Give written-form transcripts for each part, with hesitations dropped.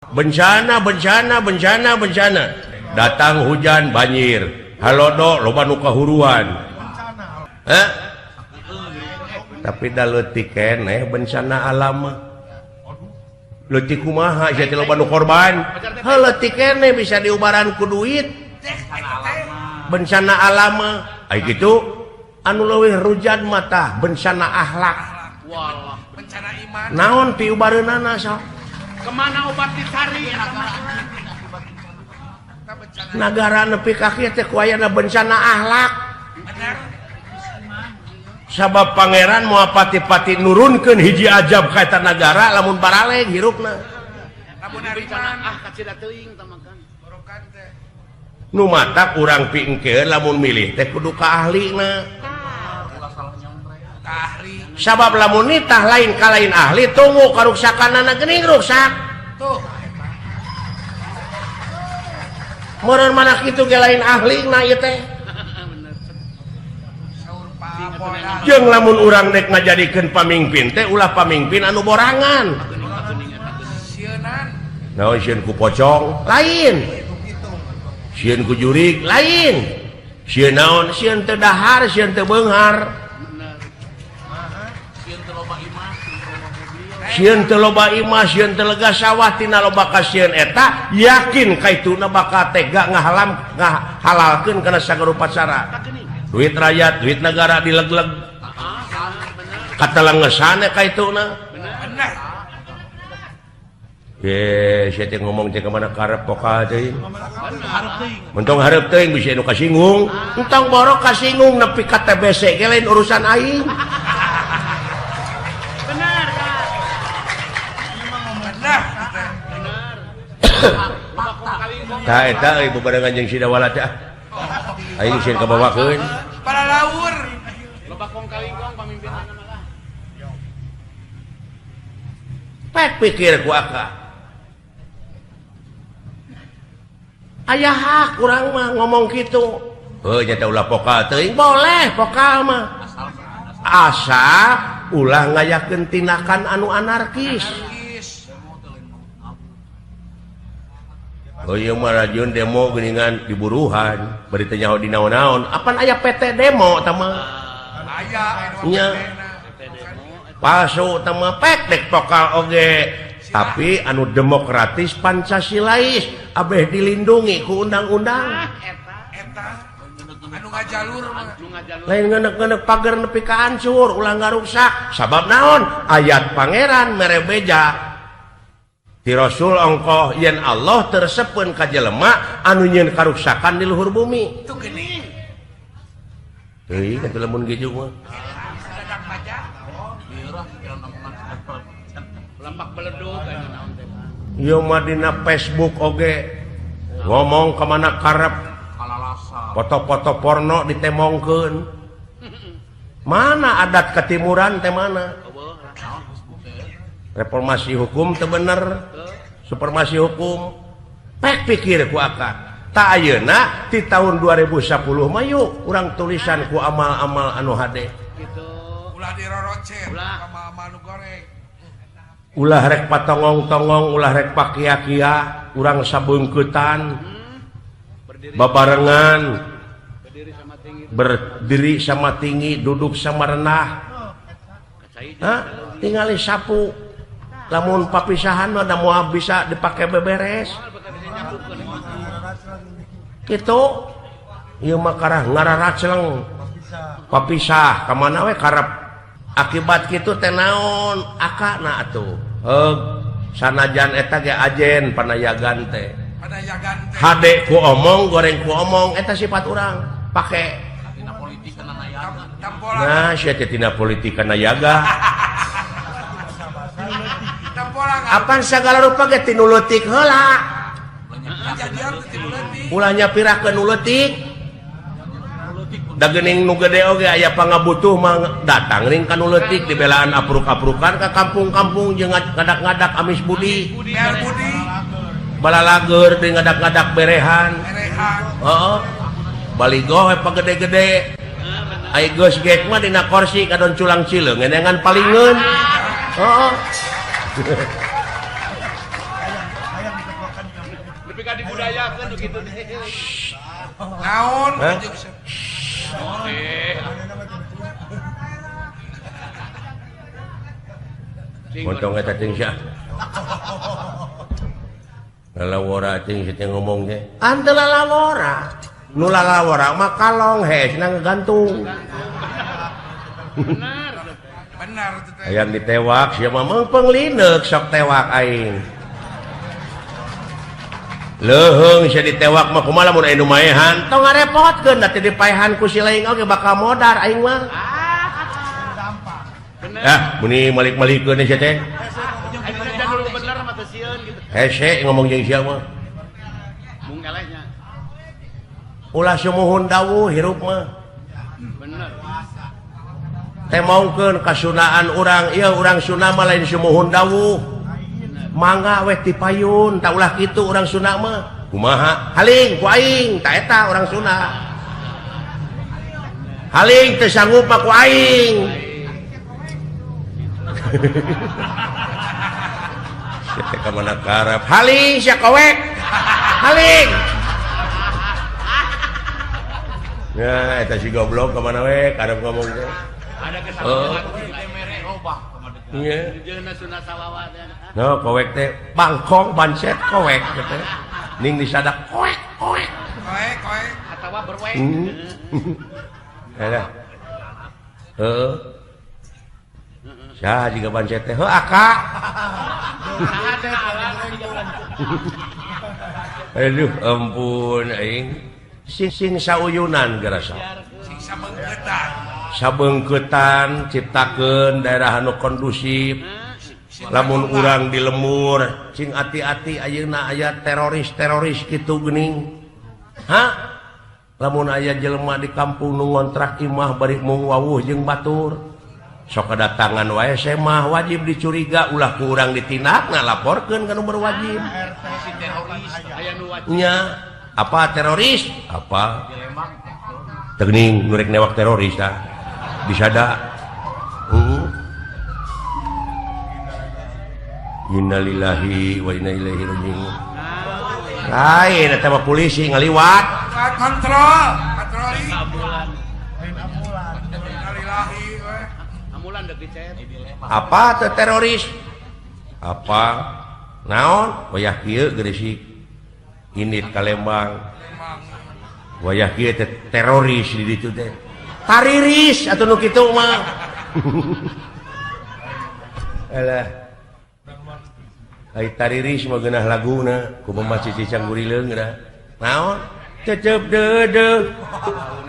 Bencana, bencana, bencana, bencana. Datang hujan, banjir. Halodo, loba nu kahuruan. Eh? Tapi da leutik keneh bencana alam mah. Leutik kumaha sia teh, loba nu korban. Heuh, leutik keneh bisa diubaran ku duit. Bencana alam mah. Ai kitu anu leuwih rujad mah tah bencana akhlak. Walah. Bencana iman. Naon piubareunana, sok? Kemana obat dicari? Kita bencana. Nagara nepi ka kieu teh ku ayana bencana akhlak. Bener. Sabab Pangeran moal pati-pati nurunkeun hiji ajab ka eta nagara lamun baraleg hirupna. Lamun Bencana hariman. ah kacida teuing tah makan. Borokan teh. Nu matak urang pingkeun lamun milih teh kudu ka ahlina. Ka ahli. Sabab lamun nitah lain ka lain ahli, tunggu karuksakanana geuning ruksak. Tuh. Meureun mana kitu ge lain ahlina ieu teh. Bener. Saur Pak Polda. Jeung lamun urang dek ngajadikeun pamingpin teh ulah pamingpin anu borangan. Geuning geuning eta geuning. Sieunan. Naon, sieun ku pocong? Lain. Sieun ku jurig? Lain. Sieun naon? Sieun teu dahar, sieun teu beunghar. Bener. Sieun teu loba imah, sieun teu loba mobil. Sieun teu loba imah, sieun teu lega sawah. Tina loba kasieun eta yakin kaituna bakal tega ngahalam ngahalalkeun kana sagala upacara. Tah geuning. Duit rakyat, duit negara dileg-leg. Ah, bener. Katelengesane kaituna. Bener. Bener. Ye, sia teh ngomong teh kemana karep pokal teh. Bener. Mentong hareup teuing bisa nu kasinggung. Entong borok kasinggung nepi ka TBC ge lain urusan aing. Bener, Kak. Bener. Bener. Loba kong kalingkong. Tah eta euy bebarengan jeung Sidawala teh ah. Aing sieun kabawakeun. Para laur. Loba kong kalingkong pamimpinna mah lah. Pek pikir ku aka. Aya hak urang mah ngomong kitu. Heuh, nya teh ulah pokal teuing, boleh pokal mah. Asa ulah ngayakeun tindakan anu anarkis. Anarkis. Oh iya mah rajun demo geuningan diburuhan, bari teu nyaho di naon-naon. Apan aya PT demo tah mah. Aya anu Nya. Palsu tah mah, pek dek pokal oge. Tapi anu demokratis Pancasilais abeh dilindungi ku undang-undang. Ah, eta. Eta anu ngajalur mah. Nu ngajalur. Lain ngenek-ngenek pagar nepi ka hancur, ulah ngaruksak. Sabab naon? Ayat Pangeran mere beja ti Rasul ongkoh yen Allah teu resepeun ka jelema anu nyieun karuksakan di luhur bumi. Tuh geuning. Teuing atuh lamun gejuk mah. Dadak baja. Lampak beledug aya naon teh. Ieu mah dina Facebook oge ngomong ka mana karep, foto-foto porno ditemongkeun. Mana adat ketimuran teh, mana? Eueuh, naon Reformasi hukum teu bener, supremasi hukum. Pek pikir ku akak. Tak ayeuna di tahun 2010 mah yuk urang tulisan ku amal-amal anu hade. Gitu. Ulah dirorocet Ulah. Sama anu goreng. Ulah rek patongong-tongong, ulah rek pakia-kia, urang sabeungkeutan, Berdiri babarengan, berdiri sama tinggi. Berdiri sama tinggi, duduk sama rendah. Kacai. Hah? Tingali sapu. Lamun papisahan mah da moal bisa dipake beberes. Kitu. Ieu mah karah ngararacleng. Papisah ka mana we karep. Akibat kitu teh naon? Akana atuh. Heug, sanajan eta ge ajen panayagan teh. Panayagan teh. Hade ku omong, goreng ku omong, eta sifat urang. Pake. Tampola. Nah, sia teh tina politik nayaga. Tampola. Apan sagala rupa ge tinu leutik heula. Kejadian teh tinu leutik. Ulah nyapirakeun nu leutik. Da geuning nu gede oge aya pangabutuh mah datang ring ka nu leutik, dibelaan apruk-aprukan ka kampung-kampung jeung ngadak-ngadak amis budi. Mel budi. Balalageur deui ngadak-ngadak berehan. Berehan. Heeh. Baligoh we pagede-gede. Ai geus gek mah dina kursi kadon culang cileung ngenengan palingeun. Heeh. Nepi ka dibudayakeun kitu teh. Naon? Montong eta ting sia. Lalawora ting sia ngomong teh. Ante lalawora. Nu lalawora mah kalong hesna ngagantung. Benar. Benar teh. Hayang ditewak sia mah meungpeung lineuk sok tewak aing. Leuheung sia ditewak mah kumaha lamun aya nu maehan tong ngarepotkeun da teh dipaehan ku si laing oge bakal modar aing mah. Ah, muni malik-malikeun sia teh. Hese ngomong jeung sia mah. Mung elehnya. Ulah sumuhun dawuh hirup mah. Bener. Temongkeun kasunaan urang, ieu urang Sunda mah lain sumuhun dawuh. Mangga weh tipayun, tak ulah kitu urang Sunda mah. Kumaha? Haling ku aing, ta eta urang Sunda. Haling teu sanggup mah ku aing. Sia teh ka mana karep? Haling sia kowek. Haling. Ya, eta si goblok ka mana we karep ngomong teh. Ada kesalahan teh mere robah Iya. Jeung Sunda salawat. No, kowek teh bangkong bancet kowek teh. Ning disadak koek koek. Koek koek atawa berwek. Heeh. Heeh. Saha jiga bancet teh? Heuh aka. Aduh, ampun aing. Sing sauyunan gerasa. Sing sabeungkeutan. Sabeungkeutan ciptakeun daerah anu kondusif. Lamun urang di lemur, cing ati-ati ayeuna aya teroris-teroris kitu geuning. Hah? Lamun aya jelema di kampung nu ngontrak imah bari mung wawuh jeung batur. Sok kedatangan wae semah wajib dicuriga ulah ku urang ditindak ngalaporkeun ka nu berwajib. Nya, apa teroris? Apa? Teuning nu rek newak teroris tah. Disada. Innalillahi wa inna ilaihi raji'un. Lain eta mah polisi ngaliwat. Kontrol, patroli. Apa teh teroris? Apa? Naon? Wayah kieu Gresik. Indit ka Lembang. Wayah kieu teh teroris di ditu teh. Tariris atuh nu kitu mah. Alah. Ai tariris mah geunah laguna kumaha cicing gurileung geunah. Naon? Cecep deudeuh.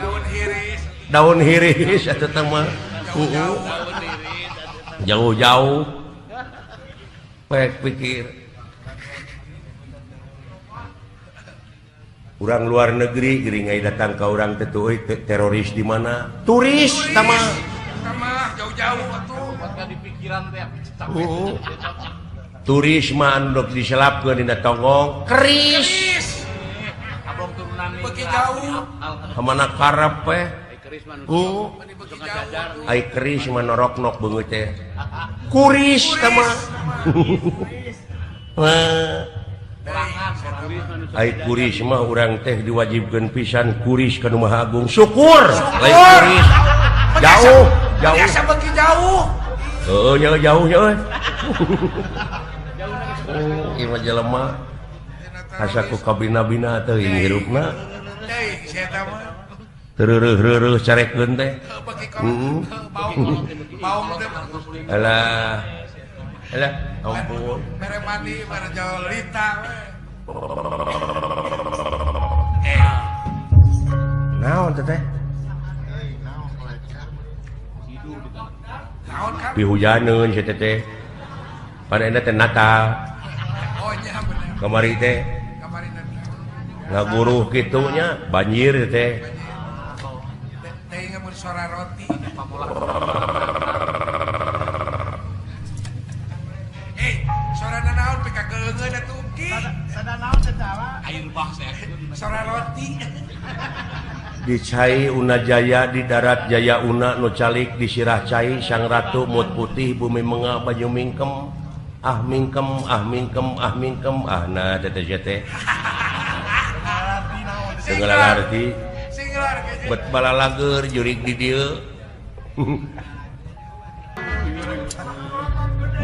Daun hiris. Daun hiris atuh teh mah. Jauh-jauh pek pikir urang luar negeri gering ai datang ka urang teh euy teroris di mana turis tama jauh-jauh atuh di pikiran teh turis mah anu diselapkeun dina tonggong keris abong turunan beuki jauh ka mana karep we ai keris mah noroknok beungeut teh kuris tah mah ai kuris mah urang teh diwajibkeun pisan kuris ka nu Maha Agung syukur lain kuris jauh jauh biasa beuki jauh heuh nya jauh nya euy ieu mah jelema asa ku kabina-bina teuing hirupna deui sia eta mah tereureureuh carekeun teh. Alah. Alah, ampun. Mere mandi mere jolita we. Naon teh teh? Naon kan? Pihujaneun sia teh. Pada endna teh Natal. Oh nya bener. Kamari teh. Kamari teh. Ngaguruh kitu nya banjir teh. Suara roti. Suara naon pika keungeun atuh ki. Sada naon teh Air bah saya. Suara roti. Di cai Una Jaya di darat Jaya Una nu calik di sirah cai Sang Ratu Mut Putih bumi menga banyu mingkem. Ah mingkem ah mingkem ah mingkem ah nah teh teh. Teu ngalarti. Bet balalageur jurig di dieu.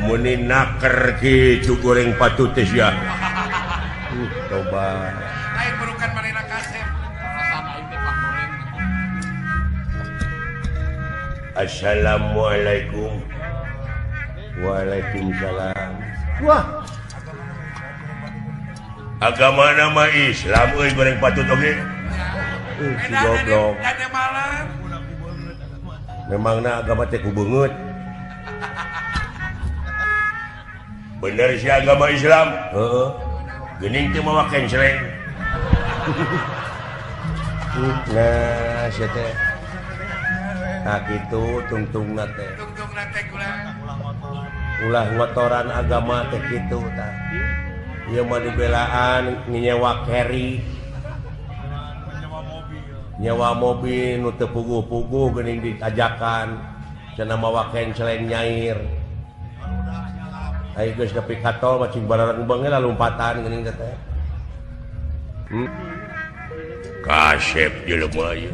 Muni naker kitu goreng patut teh sia. Coba. Lain burukan manehna kasep. Assalamualaikum. Waalaikumsalam. Wah. Agama nama Islam euy goreng patut oge. Si goblok. Memangna agama teh ku beungeut. Bener sih agama Islam. Heeh. Geuning teh mawa kenceleng. Nah, sia teh. Nah kitu tungtungna teh. Tungtungna teh ulah ngotoran agama teh kitu tah. Ieu mah dibelaan nyewa carry. Nyewa mobil nu teu puguh-puguh geuning diajakan cenah mawa kenceleng nyair. Ayo geus nepi ka tol mah cing barareng bae lompatan geuning teh. Kasep jelema ieu.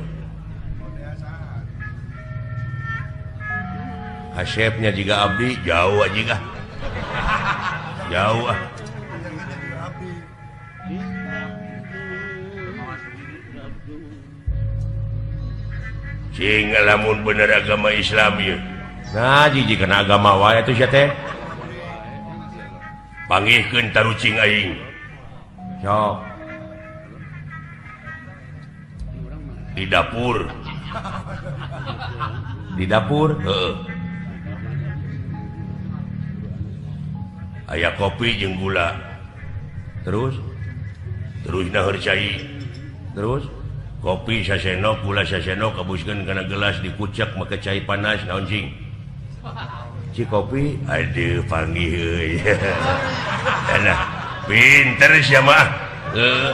Kasepnya juga abdi jauh aja ah. Jauh ah. Cing lamun bener agama Islam ieu. Nah jiji kana agama wae atuh sia teh. Panggihkeun tarucing aing. Sok. Di dapur. Di dapur? Heeh. Aya kopi jeung gula. Terus? Terus naheur cai. Terus? Kopi sasenok, gula sasenok, kabuskeun kana gelas dikucek make cai panas naon cing? Ci kopi, aduh panggih euy. Nah, pinter sia mah. Heeh.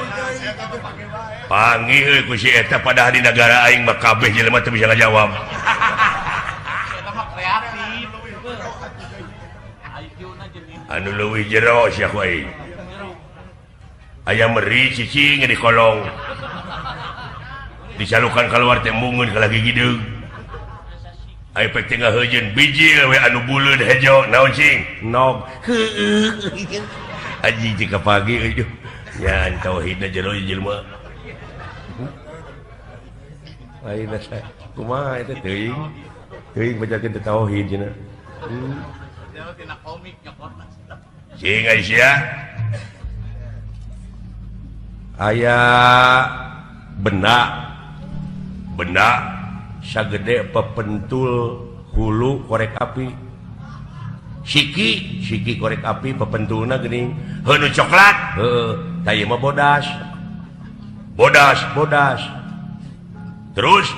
Panggih euy ku si eta padahal di nagara aing mah kabeh jelema teu bisa ngajawab. Eta mah kreatif. Anu leuwih jero sia ku aing. Aya meri cicing di kolong. Dicalukan keluar teh mungun ka lagi gideung. Aya pek teh ngaheujeun bijil we anu buleud hejo naon cing? Nog. Heueuh. Anjing teh ka pagi euy. Nya tauhidna jero jelema. Ayeuna saya kumaha eta teuing? Teuing bacakeun teh tauhid cenah. Jero tina komik nyokotna. Cing Aisyah. Aya benda benda sagede pepentul hulu korek api siki siki korek api pepentulna geuning heuh nu coklat heuh tah ieu mah bodas bodas bodas terus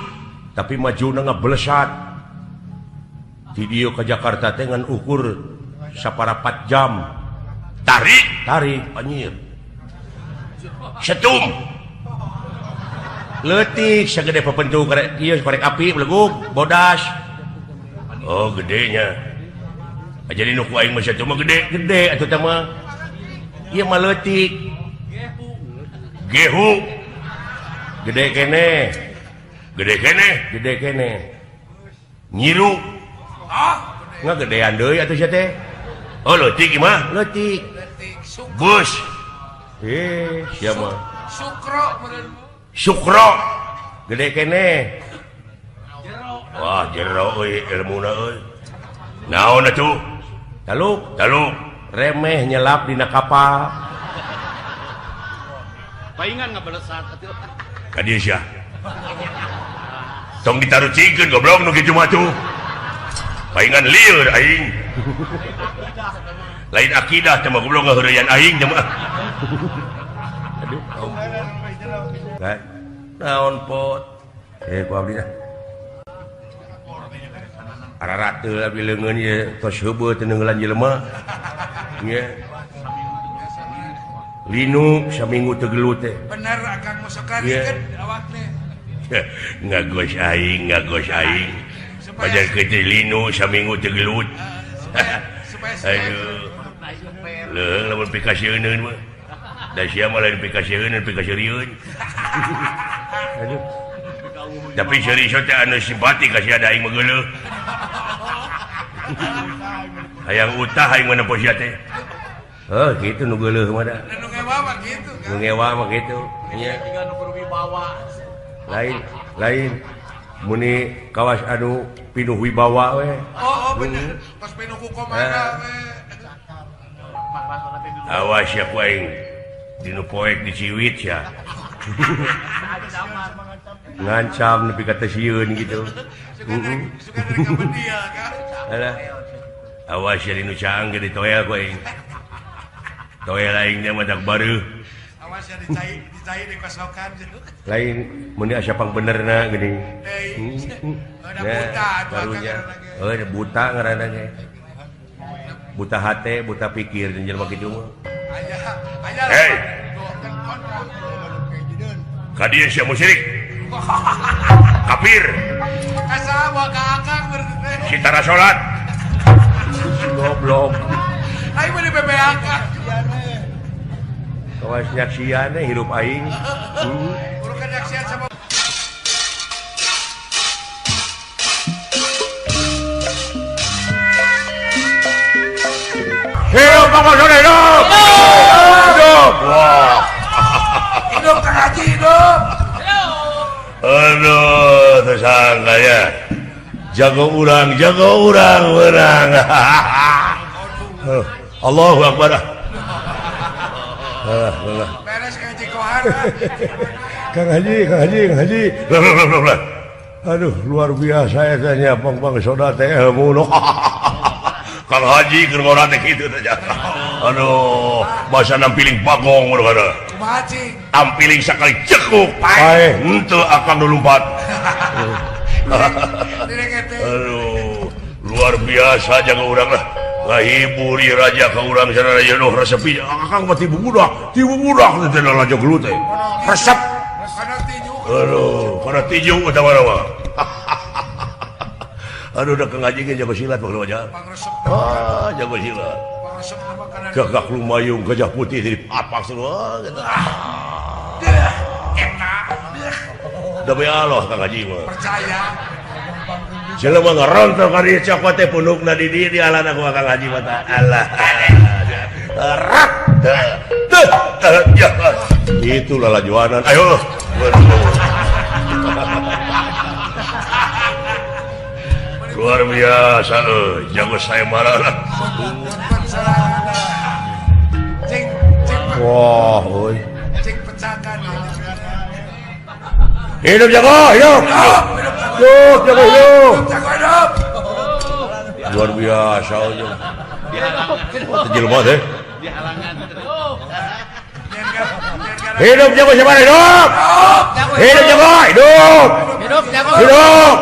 tapi majuna ngablesat di dieu ka Jakarta teh ngan ukur saparapat jam tarik tarik anjir setum leutik sagede pepentu korek ieu korek api belegug bodas oh gedenya jadi nu ku aing mah sato mah gede gede atuh teh mah ieu mah leutik gehu gede keneh gede keneh gede keneh nyiru ah ngagedean deui atuh sia teh oh leutik ieu mah leutik bus sia mah sukro meureun sukro gede keneh wah jero euy ilmuna euy naon atuh taluk taluk remeh nyelap dina kapal paingan ngabalesat atuh ka dieu sia tong ditarucingkeun goblok nu kitu mah tuh paingan lieur aing lain akidah teh mah goblok ngaheureyan aing teh mah aduh naon pot ku abdi dah ararateul abdi leungeun ieu tos heubeut teu neungeulan jelema nya linu saminggu teu gelut teh bener akang mah sok kan awak teh ngagos aing pajar ke teh linu saminggu teu gelut supaya aduh Leuh lamun pikasieun mah. Da sia mah lain pikasieun pikaseurieun. Aduh. Tapi seuri teh anu simpati ka sia da aing mah geuleuh. Hayang utah aing mah nempo sia teh. Heuh kitu nu geuleuh mah da. Nu ngewa mah kitu kan. Nu ngewa mah kitu. Nya. Tinggal nu berwibawa. Lain lain muni kawas anu pinuh wibawa we. Oh, oh bener. Tos pinuh ku komana we. Awas ya ku aing dinu poek diciwit ya. Ngancam nepi ka teu sieun gitu. Suka dari kabedia kan. Alah. Awas ya dinu caang ge ditoel ku aing. Toel aing nya mah dak bareuh. Awas ya dicai dicai dikosokan. Lain mun asa pangbenerna geuning. Ada buta atuh heuh buta ngaranna ge. Buta hate, buta pikir jeung jelema kitu mah. Hei. Ka dieu sia musyrik. Kafir. Kasawa ka akang berarti teh. Si tara salat. Goblok. Aing mah di BBAK. Kawas nyaksian hirup aing. Urukan nyaksian sama Hidup Bang Sone hidup. Hidup. Wah. Hidup Kang Haji hidup. Aduh, tersangka ya. Jago urang menang. Allahu Akbar. Beres Kang Haji Kohar. Kang Haji, Kang Haji, Kang Haji. Lah. Aduh, luar biasa eta nya pang-pang soda teh ilmu. Kang Haji keur ngora teh kitu teh. Aduh, basa nampiling bagong ngono kana. Kumaha cing? Tampiling sakali cekuk paeh henteu akang nu lumpat. Aduh, luar biasa jaga urang lah. Ngahibur ieu raja ka urang sana nuh resep akang mah ti bubudak teh raja gelut teh. Resep. Aduh, kana tinju eta mah. Aduh, udah Kang Haji ge jago silat mah aja. Ah, jago silat. Gagak lumayung gajah putih jadi papak semua gitu. Demi Allah Kang Haji mah. Percaya. Jelema ngarontok ka dieu cokot teh punukna di dieu dialana ku Kang Haji mah tah. Alah. Rak. Teh. Itulah lajuanan. Ayo. Luar biasa jago saya marah lah. Wah, oi. Hidup jago, hidup. Hidup jago, hidup. Luar biasa aja. Jelema teh. Hidup jago siapa hidup? Hidup jago, hidup. Hidup jago. Hidup.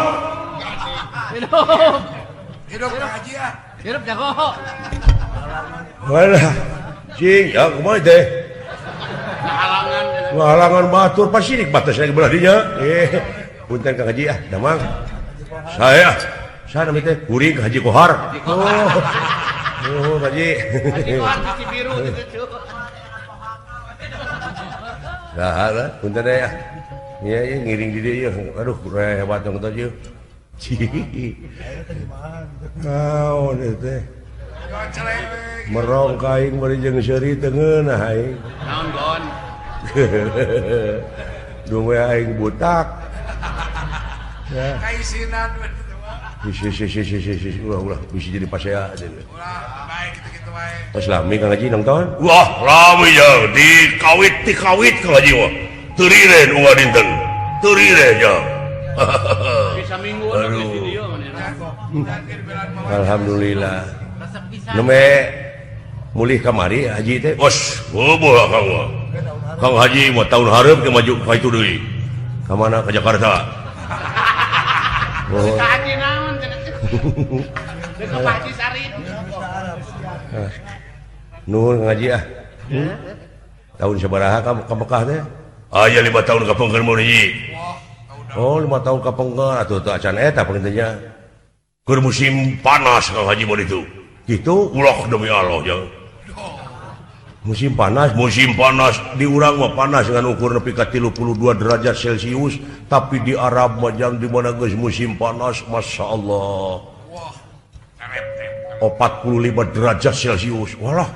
Hidup. Hidup Kang Haji ah. Hidup jago. Walah. Cing, ya kumaha teh? Ngahalangan. Ngahalangan batur pasti batasna ge belah dinya. Punten Kang Haji ah, damang. Saya saya nami teh kuring Haji Kohar. Oh. Oh, Haji. Haji Kohar di Cibiru gitu. Nah, lah, punten teh ah. Ieu ieu ngiring di dieu. Aduh, hebat dong teh ieu. Naon ieu teh? Merong ka aing bari jeung seuri teu ngeunah aing. Naon gon? Duwe aing butak. Ya. Kaisinan si ulah ulah bisa jadi pasea ulah baik gitu-gitu wae. Tos lami Kang Haji nonton? Wah, lami jang dikawit dikawit Kang Haji mah. Teu riren unggal dinten. Teu riren jang. Bisa minggu di video Alhamdulillah. Neme mulih kamari Haji teh. Bos, boboh Kang mah. Kang Haji mah tahun hareup ke maju ka itu deui. Ka mana? Ka Jakarta. Oh. Ka Haji naon cenah? Deuk ka Pak Haji Sarip. Nuhun Kang Haji ah. Tahun sabaraha ka Mekah teh? Aya 5 tahun ka pengker mun hiji. Oh, 5 tahun ka pengker atuh teu acan eta pangintennya. Keur musim panas Kang Haji mun itu. Kitu ulah demi Allah jang. Musim panas, musim panas di urang mah panas dengan ukur nepi ka 32 derajat Celcius, tapi di Arab mah jang di mana geus musim panas, Masya Allah. 45 derajat Celcius. Walah,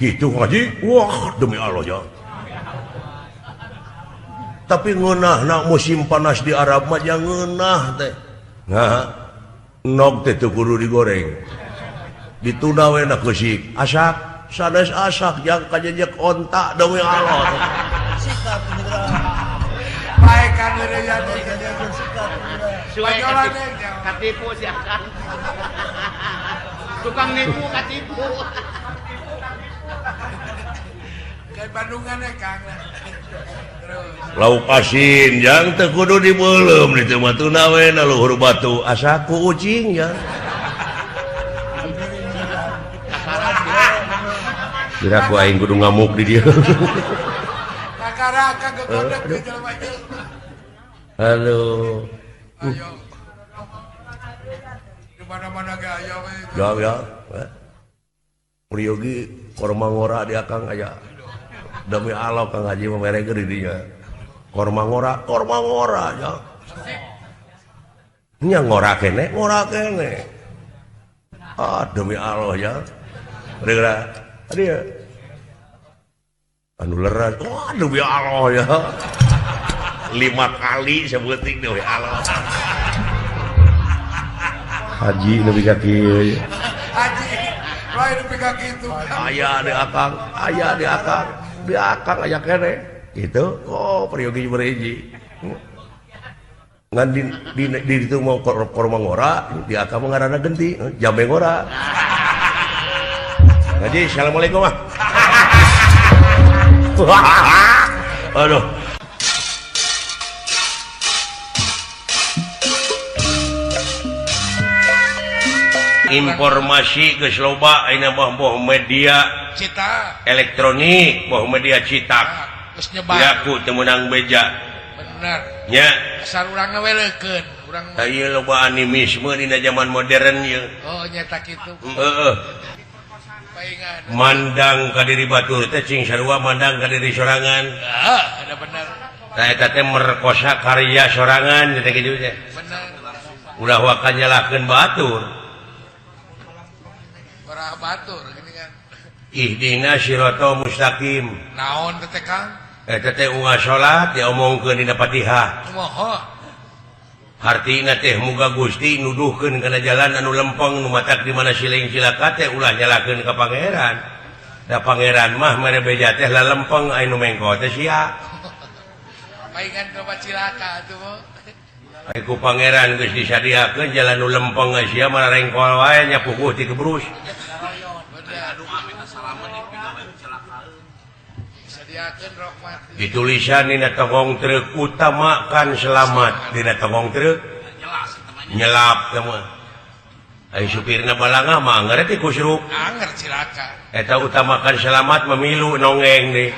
gitu ngaji. Wah, demi Allah ya. Tapi ngeunahna musim panas di Arab mah jang ngeunah teh. Nah, nog teh teu kudu digoreng. Ditunda we na keusik. Asak sanes asak jang kajejek onta demi Allah. Sikap bae kan katipu si akang. Tukang nipu katipu. Kayak Bandungan ya Kang. Lauk asin jang teu kudu dibeuleum ditu mah tuna we na luhur batu asak ku ucing ya. Kira ku aing kudu ngamuk di dieu. Kakaraka gegodeg di jelema ieu. Halo. Ayo. Di mana-mana ge aya we. Ya ya. Priyogi korma ngora di akang aya. Demi Allah Kang Haji mah merekeun di dinya. Korma ngora ya. Nya ngora kene, ngora kene. Ah demi Allah ya. Geura dia anu leras, wah demi Allah ya. 5 kali sebuting demi Allah. Haji nepi ka kieu. Haji lain nepi ka kitu. Aya di akang, aya di akang, di akang aya kene. Gitu. Oh, peryogi berhiji. Ngan di ditu mau korma ngora, di akang mah ngaranna genti, jambe ngora. Haji, assalamualaikum ah. Aduh. Informasi geus loba ayeuna mah boh media cita elektronik, boh media cetak. Geus nyebar. Ku teu meunang beja. Bener. Nya. Asal urang ngaweleukeun, urang. Tah ieu loba animisme dina zaman modern ieu. Oh, nyata kitu. Heeh. Mandang ka diri batur teh cing sarua mandang ka diri sorangan. Heeh, ada bener. Tah eta teh merkosa karya sorangan teh kitu teh. Bener. Ulah waka nyalahkeun batur. Ora batur gini kan. Ihdina siratal mustaqim. Naon teh Kang? Eta teh unggal salat diomongkeun dina Fatihah. Kumaha? Hartina teh muga Gusti nuduhkeun kana jalan anu lempeng nu matak di mana siling cilaka teh ulah nyalahkeun ka pangeran. Da pangeran mah mere beja teh lalempeng aya nu mengko teh sia. Paingan loba cilaka atuh mah. Ai ku pangeran geus disadiakeun jalan nu lempeng sia mah rengkol wae nya puguh ti kebrus. Ditulisan dina togong truk utamakan selamat dina togong truk nyelap teh mah. Ai supirna balangah mah anger teh kusruk. Anger cilaka. Eta utamakan selamat memilu nongeng deh.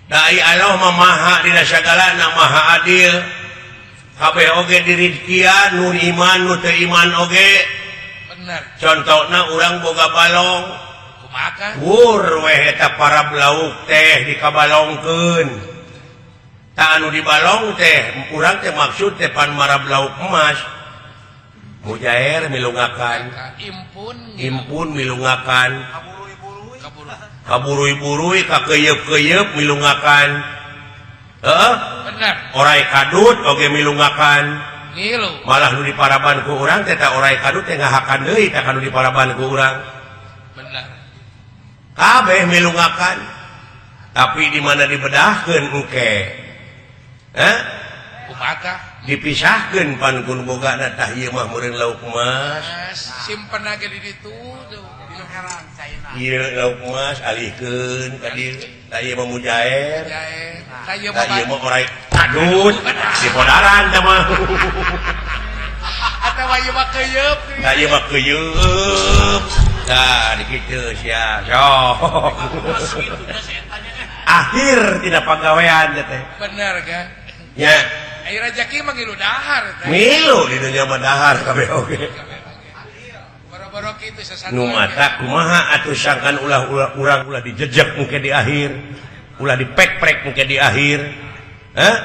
Dai Allah mah maha dina sagalana maha adil. Kabeh oge dirizkian nu iman nu teu iman oge. Bener. Contohna urang boga balong. Kumaha? Wur weh eta para lauk teh dikabalongkeun. Tah anu dibalong teh urang teh maksud teh pan marab lauk emas. Mujair milungakan. Impun. Impun milungakan. Kaburui-burui kakeyeup-keyeup milungakan. Heeh. Bener. Orai kadut oge milungakan. Ngilu. Malah nu diparaban ku urang teh ta orai kadut teh ngahakan deui tah nu diparaban ku urang. Bener. Kabeh milungakan. Tapi di mana dibedahkeun engke? Hah? Kumaha? Dipisahkeun pan kun bogana tah ieu mah meureun lauk emas. Simpen age di ditu tuh. Ieu lauk emas alihkeun ka dieu. Tah ieu mah mujair. Tah ieu mah orai kadut di podaran tah mah. Atawa ieu mah keuyeub. Tah ieu mah keuyeub. Tah dikitu sia. Sok. Akhir tidak pagawean teh. Bener kan? Ya. Ai rejeki mah ngilu dahar teh. Ngilu di dunya mah dahar kabeh oge. Boro-boro kitu sasatuan. Nu mata kumaha atuh sangkan ulah urang ulah dijejek engke di akhir. Ulah dipek-prek engke di akhir. Hah?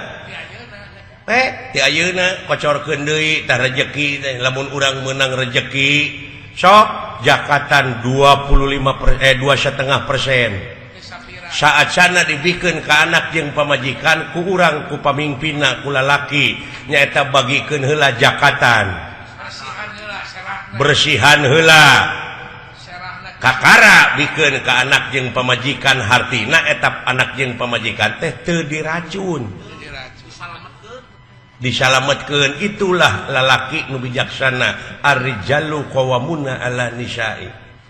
Ti ayeuna kocorkeun deui tah rejeki teh lamun urang meunang rejeki sok jakatan 25% 2,5%. Saat sana dibikeun ka anak jeung pamajikan ku urang ku pamingpinna ku lalaki nyaeta bagikeun heula jakatan. Bersihan heula. Kakara bikeun ka anak jeung pamajikan hartina eta anak jeung pamajikan teh teu diracun. Disalametkeun itulah lalaki nu bijaksana ar-rijalu qawwamuna 'ala nisa'i.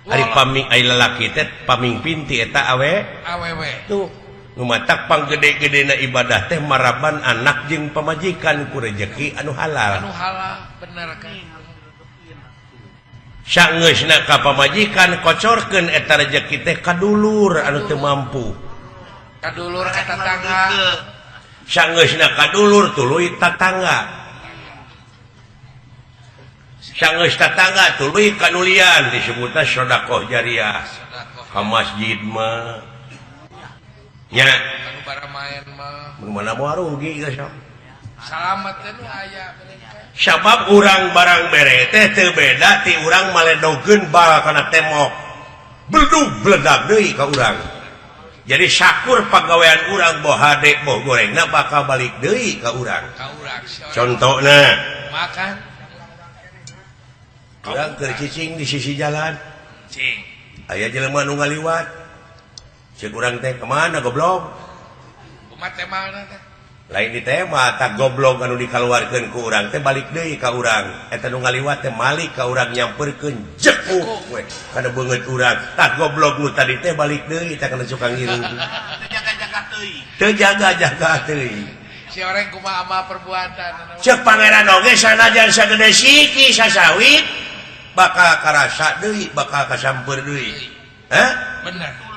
Ari paming ai lalaki teh pamingpin ti eta awe awewe. Tuh nu matak panggede-gedena ibadah teh maraban anak jeung pamajikan ku rejeki anu halal. Anu halal bener kan. Sangeusna ka pamajikan kocorkeun eta rejeki teh ka dulur anu teu mampu. Ka dulur ka tatangga. Sangeusna ka dulur tuluy tatangga. Sangeus tatangga tuluy ka nulian disebutna sedekah jariah. Ka masjid mah nya anu baramaen mah. Mun mana moal rugi geus sok. Salamet teh nu aya. Sabab urang barang bere teh teu beda ti urang maledogeun bal kana tembok. Beldug bledag deui ka urang. Jadi sakur pagawean urang boh hade boh gorengna bakal balik deui ka urang. Contohna makan urang keur cicing di sisi jalan. Cing. Aya jelema nu ngaliwat. Ceuk urang teh kemana goblok? Kumaha temalna teh? Lain di tema tak goblok anu dikaluarkeun ku urang teh balik deui ka urang. Eta nu ngaliwat teh malik ka urang nyamperkeun jekuk we kana beungeut urang. Tah goblok nu tadi teh balik deui tah kana cukang ngiring. Teu jaga-jaga teuing. Teu jaga-jaga teuing. Si orang kumaha amal perbuatan. Ceuk pangeran oge sanajan sagede siki sasawit bakal karasa deui, bakal kasamper deui. Hah? Bener.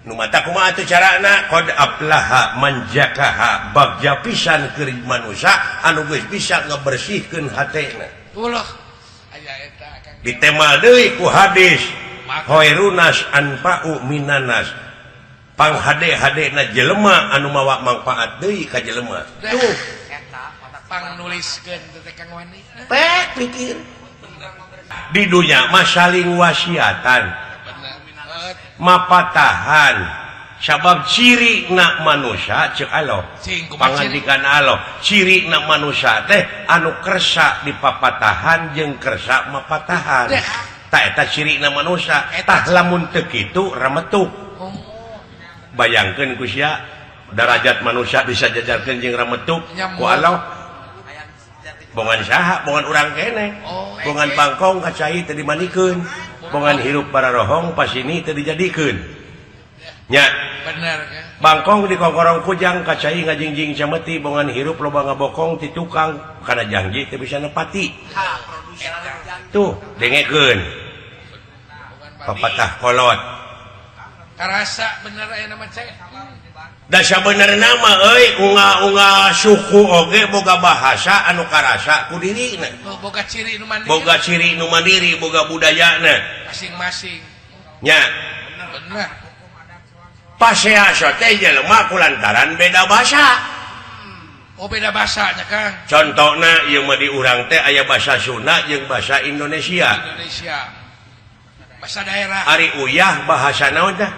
Nu mata kumaha atuh carana qad aflaha man zakaha bagja pisan keur manusia anu geus bisa ngabersihkeun hatena. Ulah aya eta Kang. Ditemal deui ku hadis khairunas anfa'u minanas. Panghade-hadena jelema anu mawa mangfaat deui ka jelema. Tuh eta pangnuliskeun teh Kang Wani. Pek pikir. Di dunya mah saling wasiatan. Mapatahan sabab ciri na manusia cek Allah pangandikan Allah ciri na manusia teh anu kersa dipapatahan jeung kersa mapatahan ta eta ciri na manusia tah lamun teu kitu rametuk. Bayangkeun ku sia darajat manusia bisa jajarkeun jeung rametuk ku Allah bongan saha bongan urang keneh bongan bangkong ka cai teu dimandikeun bongan hirup bararohong pasini teu dijadikeun nya bener kan bangkong dikongkorong kujang ka cai ngajingjing cameti bongan hirup loba ngabokong ti tukang kana janji teu bisa nepati tuh dengekeun papatah kolot karasa bener aya nama cai da sabenerna mah euy unga-unga suku oge boga bahasa anu karasa ku dirina boga ciri nu mandiri boga ciri nu mandiri boga budayana masing-masing nya bener pasea teh jelema kulantaran beda bahasa. Oh beda bahasanya Kang. Contohna ieu mah di urang teh aya bahasa Sunda jeung bahasa Indonesia. Indonesia. Bahasa daerah. Ari uyah bahasa naon teh?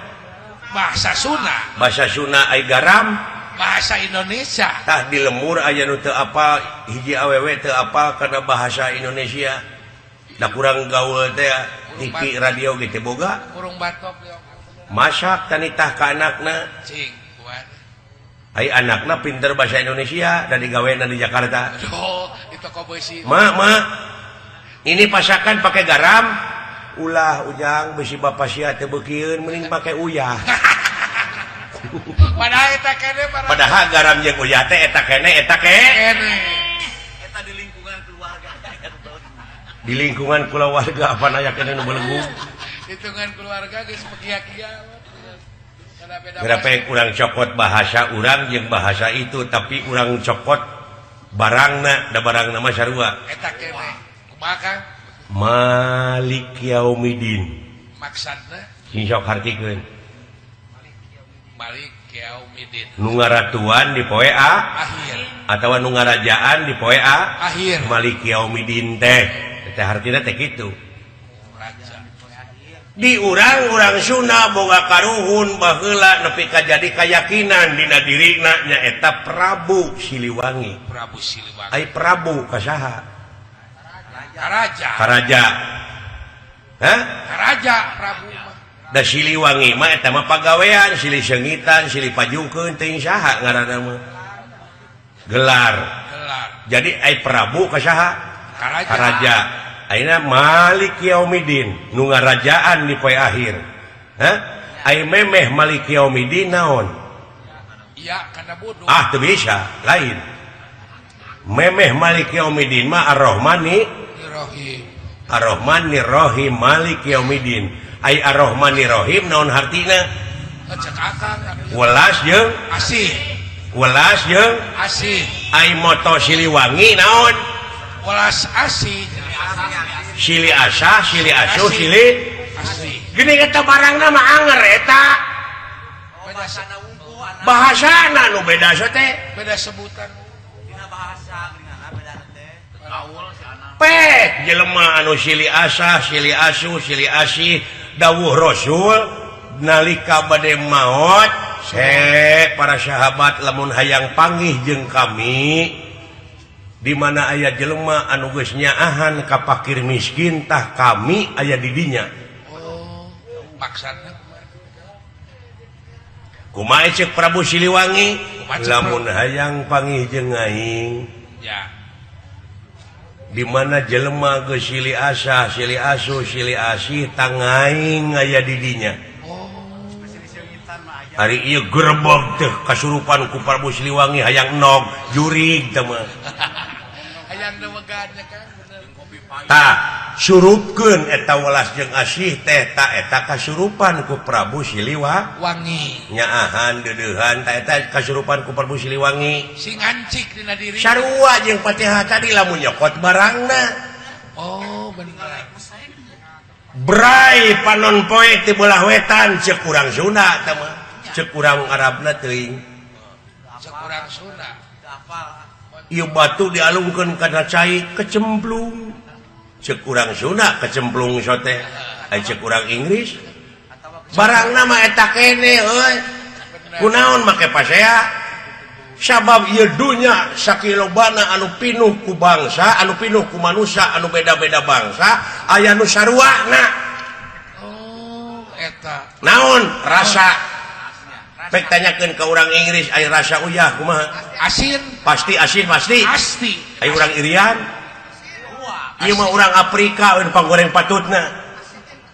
Bahasa Sunda. Bahasa Sunda ai garam bahasa Indonesia. Tah di lemur aya nu teu apal hiji awewe teu apal kana bahasa Indonesia. Da kurang gaul teh TV radio ge teu boga. Kurung batok. Masak tanitah ka anakna. Cing, buat. Ai anakna pinter bahasa Indonesia dan digawena di Jakarta. Oh, di toko besi. Ma, ma. Ini pasakan pakai garam. Ulah ujang besi bapak sia teu beukieun mending pake uyah. Padahal eta kene padahal garam jeung uyah teh eta kene eta kene. Eta di lingkungan keluarga. Di lingkungan keluarga apa aya kene nu belenggu. Hitungan keluarga geus pekia-kia. Berapa urang cokot bahasa urang jeung bahasa itu tapi urang cokot barangna da barangna mah sarua. Eta kene. Kumaha Kang? Malik Yaumidin maksudna sing sok hartikeun Malik Yaumidin nu ngaratuan di poe akhir atawa nu ngarajaan di poe akhir Malik Yaumidin teh teh hartina teh kitu raja di urang-urang Sunda boga karuhun baheula nepi ka jadi kayakinan dina dirina nyaeta Prabu Siliwangi. Prabu Siliwangi ai Prabu ka saha? Karaja. Karaja. Hah? Karaja Prabu mah. Da Siliwangi mah eta mah pagawean, silih seungitan, silih pajukeun teuing saha ngaranna mah. Gelar. Gelar. Jadi ai Prabu ka saha? Karaja. Karaja. Ayeuna Malik Yaumidin nu ngarajaan di poe akhir. Hah? Ai memeh Malik Yaumidin naon? Iya, kana bodoh. Ah, teu bisa, lain. Memeh Malik Yaumidin mah Ar-Rahmani Rahim. Ar-Rahmanir Rahim Malik Yaumidin. Ai Ar-Rahmanir Rahim naon hartina? Cek akang Welas jeung asih. Welas jeung asih. Ai moto Siliwangi naon? Welas asih. Sili asah, sili asuh, sili asih. Gini eta barangna mah anger eta. Bahasana nu beda teh. Beda sebutan. Dina bahasa geuningan beda teh. Pek jelema anu sili asah, sili asuh, sili asih dawuh Rasul nalika bade maot se para sahabat lamun hayang panggih jeung kami di mana aya jelema anu geus nyaahan ka fakir miskin tah kami aya di dinya. Oh, maksudna kumaha ceuk Prabu Siliwangi lamun hayang panggih jeung aing ya di mana jelema geus silih asah, silih asuh, silih asih tangaing aya di dinya. Oh, ari ieu gerebog teh kasurupan ku Prabu Siliwangi hayang nog jurig teh mah. Hayang dewegannya kan bener. Tah, surupkeun eta welas jeung asih teh ta eta kasurupan ku Prabu Siliwangi. Nyaahan deudeuhan ta eta kasurupan ku Prabu Siliwangi. Sing ancik dina diri. Sarua jeung Fatihah tadi lamun nyokot barangna. Oh, bener. Bray panon poe ti belah wetan ceuk urang Sunda teh mah. Ceuk urang Arabna teuing. Ceuk urang Sunda. Ieu batu dialungkeun kana cai kecemplung. Ceuk urang Sunda kecemplung sote. Ai ceuk urang Inggris barangna mah eta kene euy. Kunaon make pasea? Sabab ieu dunya sakilobana anu pinuh ku bangsa, anu pinuh ku manusia, anu beda-beda bangsa, aya nu saruana. Oh, eta. Naon rasa? Pek tanyakeun ka urang Inggris aya rasa uyah kumaha? Asin. Pasti asin pasti. Pasti. Aya urang Irian. Ieu mah urang Afrika we panggoreng patutna.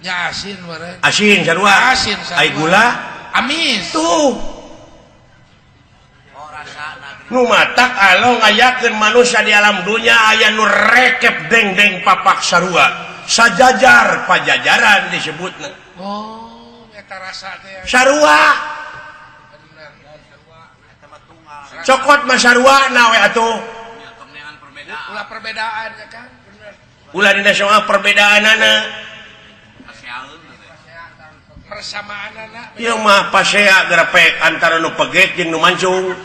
Nya asin meureun. Asin sarua. Asin sarua. Ai gula amis. Tuh. Nu matak alo ngayakeun manusia di alam dunya aya nu rekep dengdeng papak sarua. Sajajar pajajaran disebutna. Oh, eta rasa teh. Sarua. Cokot mah sarua na we atuh. Ulah perbedaan ya kan? Bener. Ulah dina soal perbedaanana. Persamaanana. Ieu mah pasea grepek antara nu pegek jeung nu mancung.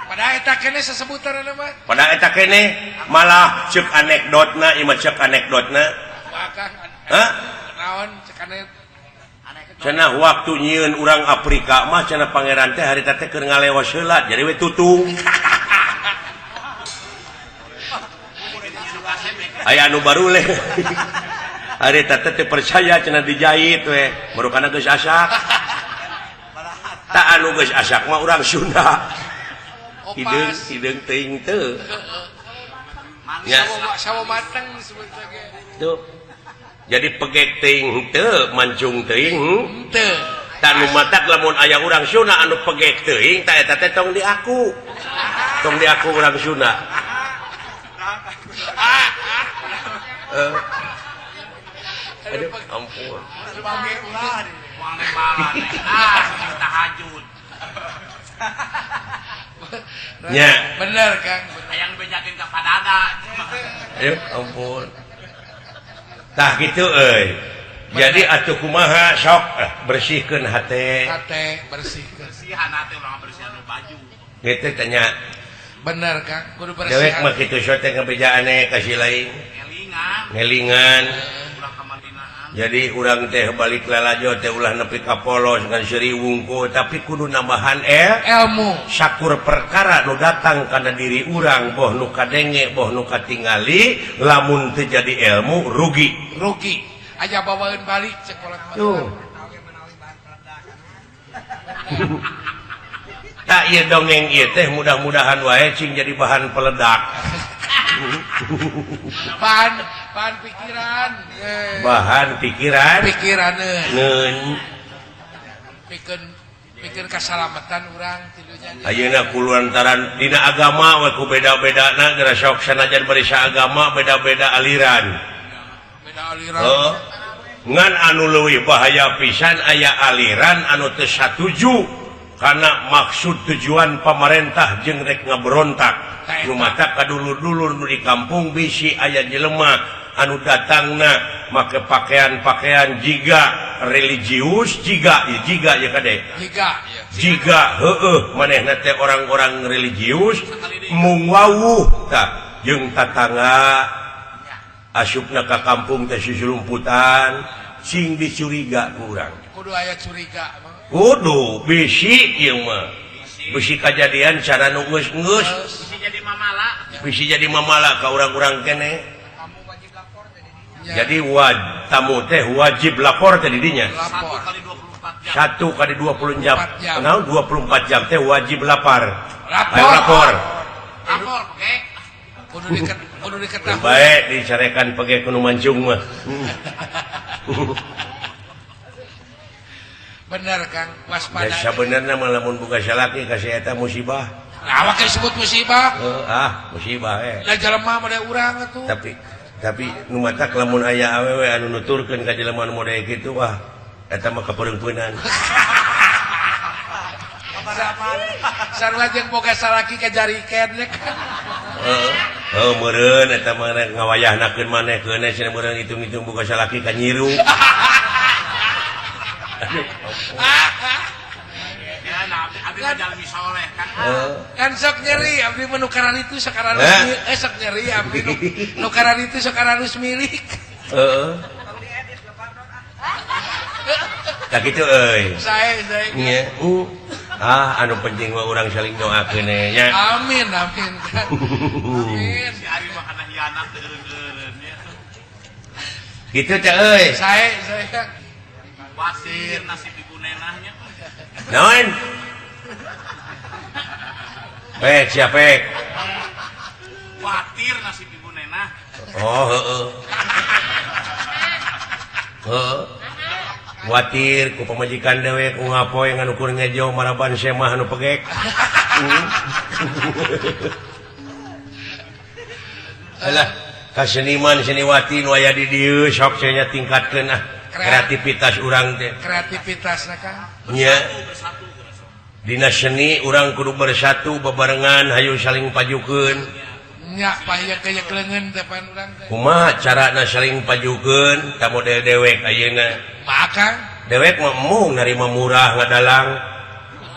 Pada eta kene sesebutanna mah. Pada eta kene malah ceuk anekdotna, ieu mah ceuk anekdotna. Hah? Naon ceuk anekdot? Cenah waktu nyieun urang Afrika mah cenah pangeran teh harita teh keur ngalewas heula jadi we tutung. Aya anu baruleh. Harita teh teu percaya cenah dijahit we, barukana geus asak. Tak anu geus asak mah urang Sunda. Hideung hideung teuing teu. Ya, sawo mateng disebutna ge. Tuh. Jadi pegek teuing teu, mancung teuing teu. Tah nu matak lamun aya urang Sunda anu pegek teuing tah eta teh tong diaku. Tong diaku urang Sunda. Aduh, ampun. Tahajud. Nya. Bener, Kang. Hayang bejakeun ka padada. Aduh, ampun. Tah kitu euy. Jadi atuh kumaha sok bersihkeun hate. Hate bersihkeun. Bersihan hate urang bersihan baju. Kitu tanya. Bener Kang, kudu bersihan. Dewek mah kitu sok teh ngabejaane ka si lain. Ngelingan. Ngelingan. Ulah kamadinaan. Jadi urang teh balik lalajo teh ulah nepi ka polos ngan seuri wungkul tapi kudu nambahan ilmu. Sakur perkara nu datang kana diri urang boh nu kadenge boh nu katingali lamun teu jadi ilmu rugi. Rugi. Aja bawaeun balik sekolah. Tuh. Tak ieu dongeng ieu teh mudah-mudahan wae cing jadi bahan peledak. Bahan pikiran. Bahan pikiran. Pikiraneun. Pikeun kasalamatan urang tilunya. Ayeuna kulantaran dina agama we ku beda-bedana geura sok sanajan bari saagama beda-beda aliran. Beda aliran. Oh. Ngan anu leuwih bahaya pisan aya aliran anu teu satuju karena maksud tujuan pamarentah jeung rek ngaberontak. Nu mata kadulur-dulur nu di kampung bisi aya jelema anu datangna make pakaian-pakaian jiga religius jiga jiga ya kade. Jiga jiga heueuh manehna teh orang-orang religius mung wawuh tah jeung tatangga asupna ka kampung teh susulumputan sing dicuriga ku urang. Kudu aya curiga. Kudu bisi ieu mah. Bisi kajadian cara nu geus-geus. Bisi jadi mamala. Bisi jadi mamala ka urang-urang keneh. Jadi tamu teh wajib lapor teh di dinya. 1 kali 24 jam. 1 kali 20 jam. Naon 24 jam teh wajib lapar. Lapor. Ayo lapor. Lapor pake. Kudu diketahui. Baik dicarekan pake kudu mancung mah. Bener Kang, waspada. Ya sabenerna mah lamun boga salaki ka si eta musibah. Nah, awak disebut musibah. Musibah we. Lah jelema mah da urang atuh. Tapi nu matak lamun aya awewe anu nuturkeun ka jelema nu model kitu wah eta mah kapeungpeunan. Sarua jeung boga salaki ka jariken nya kan. Heeh, meureun eta mah ngawayahnakeun maneh keun cenah meureun hitung-hitung boga salaki ka nyiru. Kan sok nyeri abdi mah nu kararitu sakararus sok nyeri abdi nu kararitu sakararus milik. Heeh. Tah kitu euy. Sae sae. Nya. Anu penting mah urang saling doakeun nya. Amin amin. Amin. Si Ari mah kana hianat teu-eureun nya. Kitu teh euy. Sae sae. Wasir nasib ibu nenahnya. Naon? Pek siapa pek? Watir nasib ibu nenah. Oh heeh. Heeh. Watir ku pamajikan dewek ku ngapoe ngan ukur ngejo maraban semah anu pegek. Alah, ka seniman seniwati nu aya di dieu sok cenah tingkatkeun ah. Kreativitas urang teh. Kreativitasna Kang. Nya. Dina seni urang kudu bersatu bebarengan hayu saling pajukeun. Nya payek-payek leungeun teh pan urang teh. Kumaha carana saling pajukeun ta model dewek ayeuna? Kumaha Kang? Dewek mah embung narima murah ngadalang.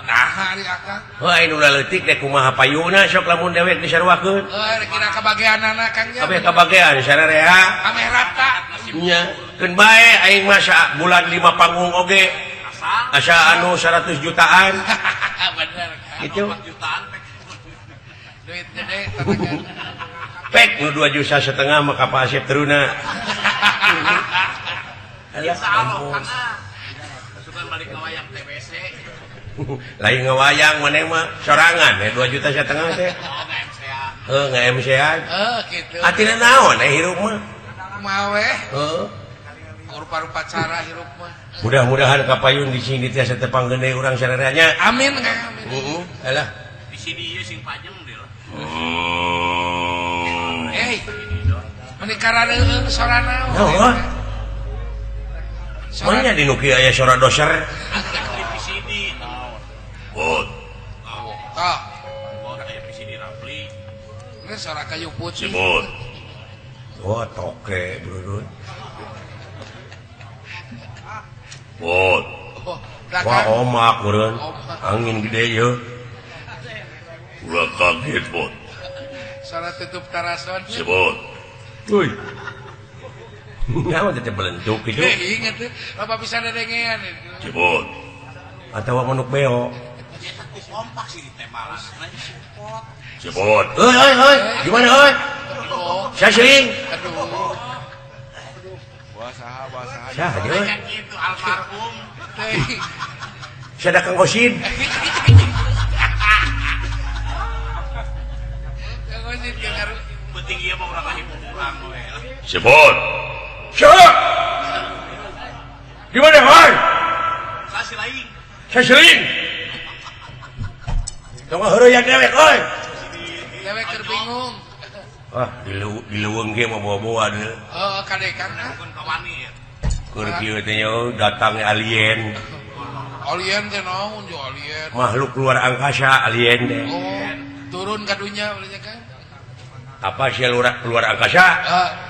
Naha ari Akang? Heuh anu leutik teh kumaha payuna sok lamun dewek disaruakeun. Heuh kira kabageanana Kang nya. Kabeh kabagean sararea. Ameh rata. Nya. Keun bae aing mah bulan 5 panggung oge. Asa anu 100 jutaan. Bener Kang. Gitu. 4 jutaan pek. Duit gede tanagan. Pek nu 2,5 juta mah ka Pak Asep teruna. Insyaallah Kang. Sugan balik ngawayang TBC. Lain ngawayang maneh mah sorangan 2,5 juta teh. Oh, nge-MC-an. Heuh, nge-MC-an. Heuh kitu. Atina naon hirup mah? Kumaha we? Heuh. Rupa-rupa cara hirup mah. Mudah-mudahan kapayun di sini tiasa tepang gede urang sararea. Amin Kang, amin. Heeh, alah. Di sini ieu sing pajeng deui lah. Eh. Meni karareung sorana. Heuh. Mana di nu kieu aya sora doser? Di VCD. Oh. Tah. Bot aya VCD Rapli. Ini sora kayu putih. Sebut. Oh, toke, bro. Bot. Wah omak meureun. Angin gede ieu. Ulah kaget bot. Salah tutup tarason. Sebot. Euy. Nyawa teh belentuk kitu. Ingat teh, apa bisa dedengean itu. Sebot. Atawa manuk beo. Kompak sih ditembalan. Sebot. Euy euy euy, gimana euy? Sasling. Aduh. Wah saha wah saha. Saha deui? Itu almarhum. Sada Kang Osin. Kang Osin keur penting ieu mah urang urang we. Sebot. Siap. Di mana hoi? Sasilaing. Sasiling. Tong heureuyang dewek euy. Dewek keur bingung. Ah, di leuweung ge mah bawa-bawa deui. Heeh, kadekan ah. Keur kieu teh datang alien. Alien teh naon jo alien? Makhluk luar angkasa alien teh. Oh, turun ka dunya ulahnya kan. Apa sih luar angkasa?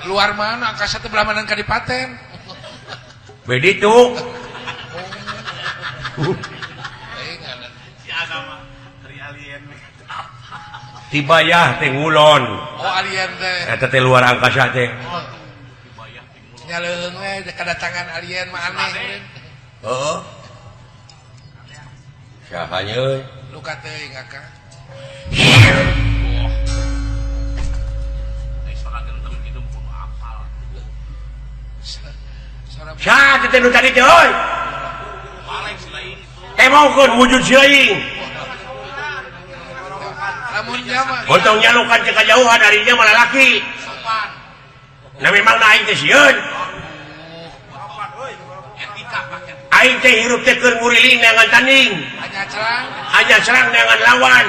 Luar mana? Angkasa teh belah mana kadipaten. Beditu. Oh. Si Ana mah dari alien. Tibayah teh ngulon. Oh alien teh. Eta teh luar angkasa teh. Oh. Nya leuheung we kedatangan alien mah aneh. Heeh. Saha nya euy? Luka teuing akang. Saha teh nu tadi teh euy? Temongkeun wujud si laing. Untung nyalukan ke kejauhan darinya malah laki. Nah memang aing teh sieun. Aing teh hirup teh keur nguriling neangan tanding. Hanya serang neangan lawan.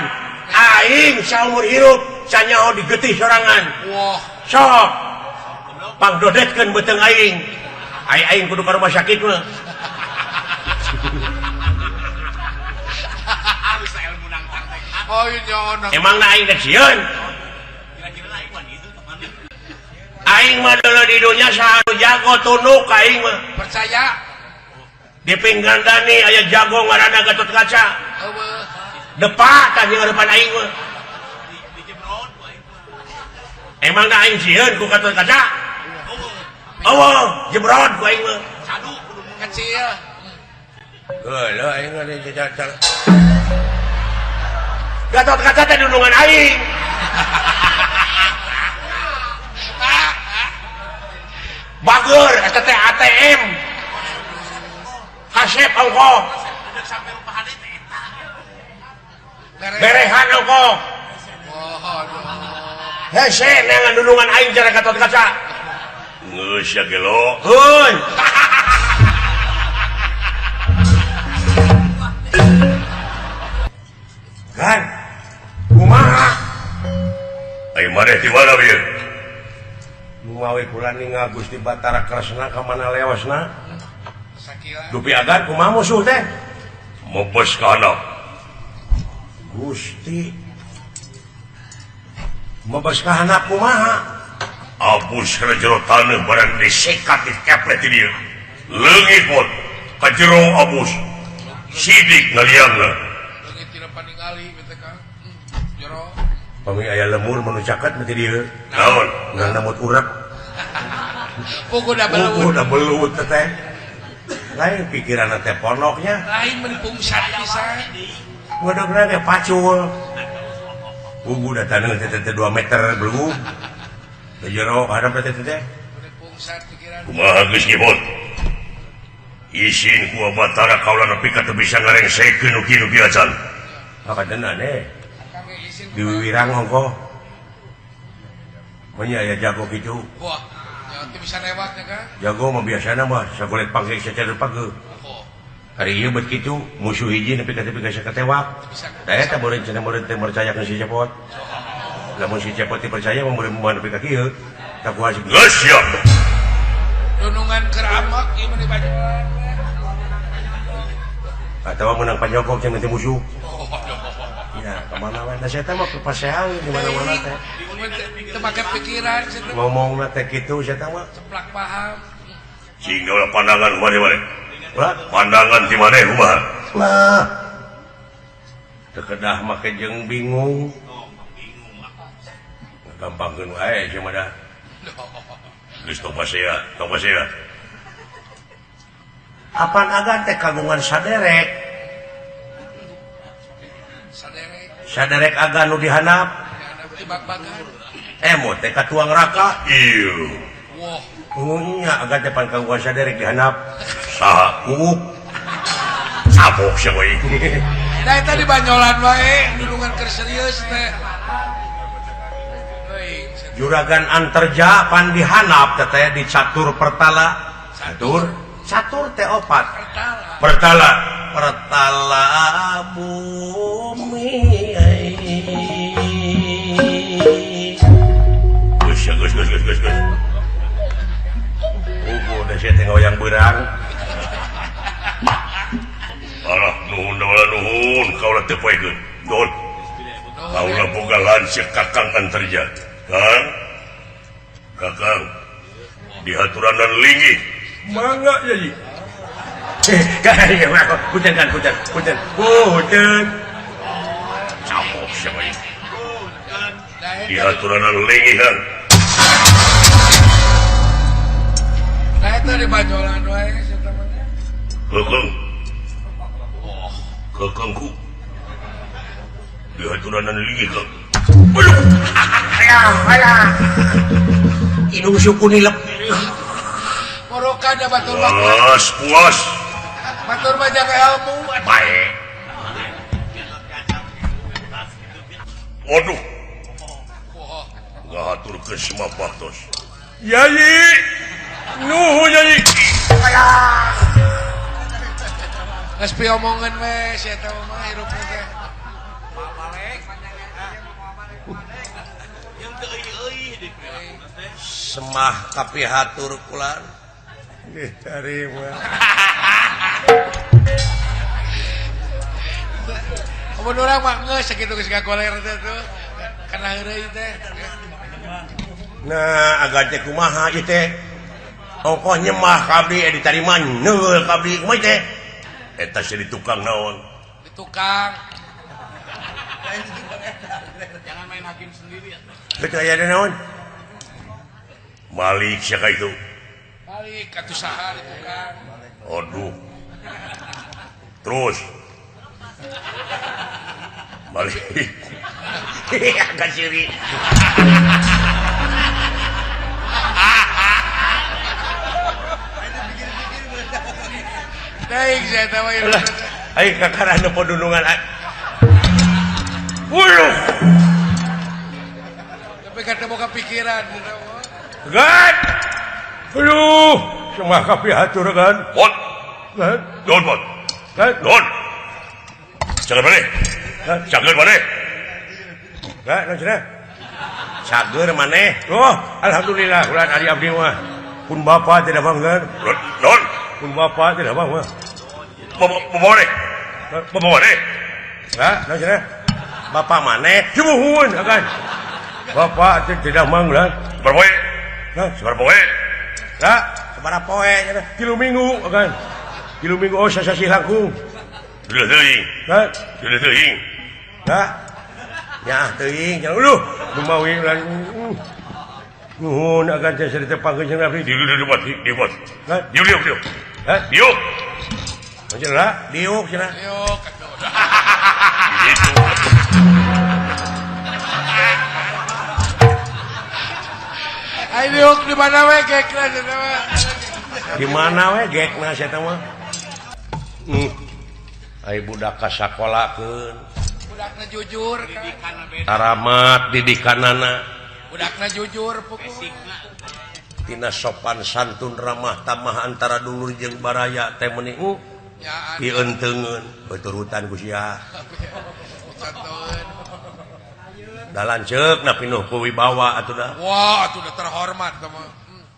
Aing saumur hirup sanyaho digetih sorangan. Sok pangdodetkeun beuteung aing. Aing kudu ka rumah sakit mah. Emang na aing teh sieun. Aing mah dulu di dunya saha nu jago tunduk aing mah. Percaya. Di Pinggandani aya jago ngaranna Gatot Kaca. Depak tah jeung depan aing mah. Emang na aing sieun ku Gatot Kaca? Eueuh, jebrod ku aing mah. Cadu kecil. Heuh, aing mah di Gatot Kaca teh dundungan aing. Bager eta teh ATM. Kasep ongkoh. Berehan ongkoh. Hese neangan dundungan aing cara Gatot Kaca. Geus ya gelo. Heuy. Kan kumaha? Ayo maneh di mana bieu? Mawi kula ningal Gusti Batara Kresna ka mana lewasna? Sakila. Dupi agan kumaha musuh teh? Mebes ka anak. Gusti mebes ka anak kumaha? Abus kana jero taneuh barang disekat dikeplet di dieu. Leungit pun ka jero abus. Sidik ngaliangna. Pami aya lemur manu caket mati dieu. Naon? Ngan namut urap. Pugu da belut. Pugu da belut teh. Lain pikiranna teh pondoknya. Lain meuni pungsat pisan. Bodogna teh pacul. Pugu da taneuh teh teh 2 meter belum. Da jero hadap teh teh. Meuni pungsat pikiran. Kumaha geus nyebut? Isin ku Batara kaula nepi ka teu bisa ngarengsekeun nu kieu nu kieu acan. Maka eh. Di Wiwirang ongkoh. Pokoknya ya jago gitu. Wah, ya bisa lewat ya kan? Jago mah biasana mah sagolet panggil secara page. Hari ieu bet kitu musuh hiji nepi ka tepi ka sakatewak. Da eta beureun cenah meureun teh percayakeun si Cepot. Lamun si Cepot dipercaya mah meureun mah nepi ka kieu. Tak kuat geus siap. Dunungan keur amak ieu mah dibajuan. Atawa menang Panjokok cenah teh musuh. Ya, kemana mana saya teh mah kepasean di mana-mana teh. Teu make pikiran ngomongna teh kitu saya teh mah ceplak paham. Cing ulah pandangan kumaha maneh. Pandangan ti maneh kumaha? Lah. Teu kedah make jeung bingung. Gampangkeun wae sia mah dah. Geus tong pasea, tong pasea. Apan agan teh kagungan saderek. Saderek. Saderek agan nu dihandap. Emot teh ka tuang raka. Ieu. Wah. Nya agan teh pan kagungan saderek dihandap. Saha? Uuk. Sabok sia we. Da eta di banyolan wae, dulungan keur serius teh. Juragan Anterja pan dihandap teh di catur pertala. Catur? Catur teh opat. Pertala. Pertala. Pertala bumi. Geus geus geus geus geus geus. Ugu da sia teh ngoyang beurang. Alah nuhun nuhun kaula teu poekeun. Nuhun. Kaula boga lanceuk Kakang Anterja. Kang. Kakang. Dihaturanan linggih. Mangga yai. Hujan kan hujan hujan hujan. Cabok siapa ini? Dihaturanan linggih kan. Nah itu di banyolan wae sia mah. Kekeng. Kekengku. Dihaturanan linggih kan. Aduh. Ayah, ayah. Hidung suku nilep. Moroka da batur mah. Puas, puas. Batur mah jaga ilmu. Bae. Waduh. Ngahaturkeun semua baktos. Yai. Nuhun yai. Ayah. Geus piomongeun we sia eta mah hirup teh. Semah kapihatur kulan. Diterima. Amun urang mah geus sakitu geus gagoler teh tuh. Kana heureuy teh. Nah, agan teh kumaha ieu teh? Ongkoh nyemah ka abdi ditarima neul ka abdi kumaha teh? Eta sia di tukang naon? Di tukang. Jangan main hakim sendiri ya. Betul aya naon? Malik sia ka itu. Malik atuh saha di tukang. Aduh. Terus. Malik. Agak siri. Baik saya tahu itu. Ayo kakara nu podunungan. Wuluh. Tapi kata boga pikiran. Gan. Aduh, semah kapihatur kan. Bot. Gan. Don bot. Gan. Don. Cager maneh. Cager maneh. Gan, naon cenah? Cager maneh. Oh, alhamdulillah ulah ari abdi mah. Pun bapa tidak bangga. Don. Pun bapa tidak bangga. Bapak maneh. Bapak maneh. Hah, naon cenah? Bapak maneh. Sumuhun akan. Bapak tidak mangga. Sabaraha poe? Hah, sabaraha poe? Hah, sabaraha poe cenah? 3 minggu akan. 3 minggu oh sasasih langkung. Deuh teuing. Hah? Deuh teuing. Hah? Nyaah teuing cenah. Uluh, lumawi ulah. Nuhun agan teh ditepangkeun jeung abdi. Diuk diuk diuk. Hah? Diuk diuk diuk. Hah? Diuk. Cenah, diuk cenah. Diuk atuh. Gitu. Ayo diuk di mana we gekna cenah mah. Di mana we gekna sia teh mah? Ai budak ka sakolakeun. Budakna jujur. Taramat didikanana. Budakna jujur pukul. Tina sopan santun ramah tamah antara dulur jeung baraya teh meuni dienteungeun beuturutan ku sia. Da lanceuk na pinuh ku wibawa atuh da. Wah, atuh da terhormat teh mah.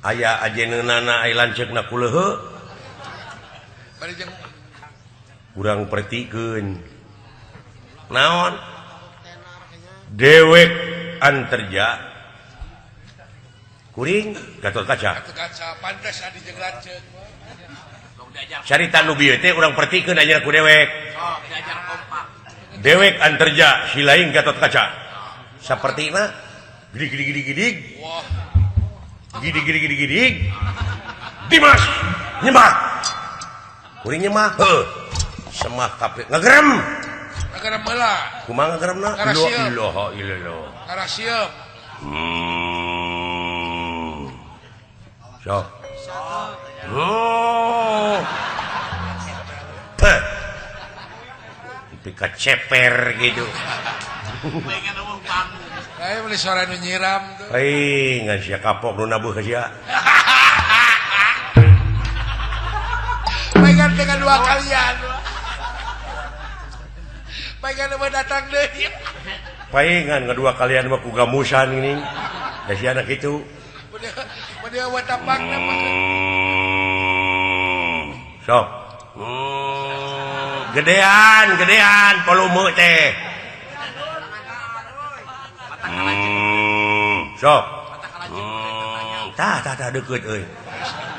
Aya ajeunana ai lanceukna ku leuheuh. Bari jeung urang pertikeun. Naon? Dewek Anterja Kuring Gatot Kaca. Gatot Kaca pantes adi jeung lanceuk. Carita nu bieu teh urang pertikeun ayeuna ku dewek. Sok diajar kompak. Dewek anterja si lain Gatot Kaca. Sapertina gedig gedig gedig gedig. Wah. Gedig gedig gedig gedig. Dimas nyemah. Kuring nyemah. Heuh. Semah kabeh ngagerem. Ngagerem heula. Kumaha ngageremna? La ilaha illallah. Karasieum. Sok. Oh. Peh. Pika ceper gitu. Pengen ngomong panggung. Kayak beli suara nu nyiram tuh. Hei, ngan sia kapok nu nabuh ka sia. Pengen dengan dua kalian. Pengen mah datang deui. Paingan kedua kalian mah ku gamusan ini. Da sia anak itu. Mun dia watapakna mah. Sok. Gedean, gedean volume teh. Sok. Tah tah tah deukeut euy.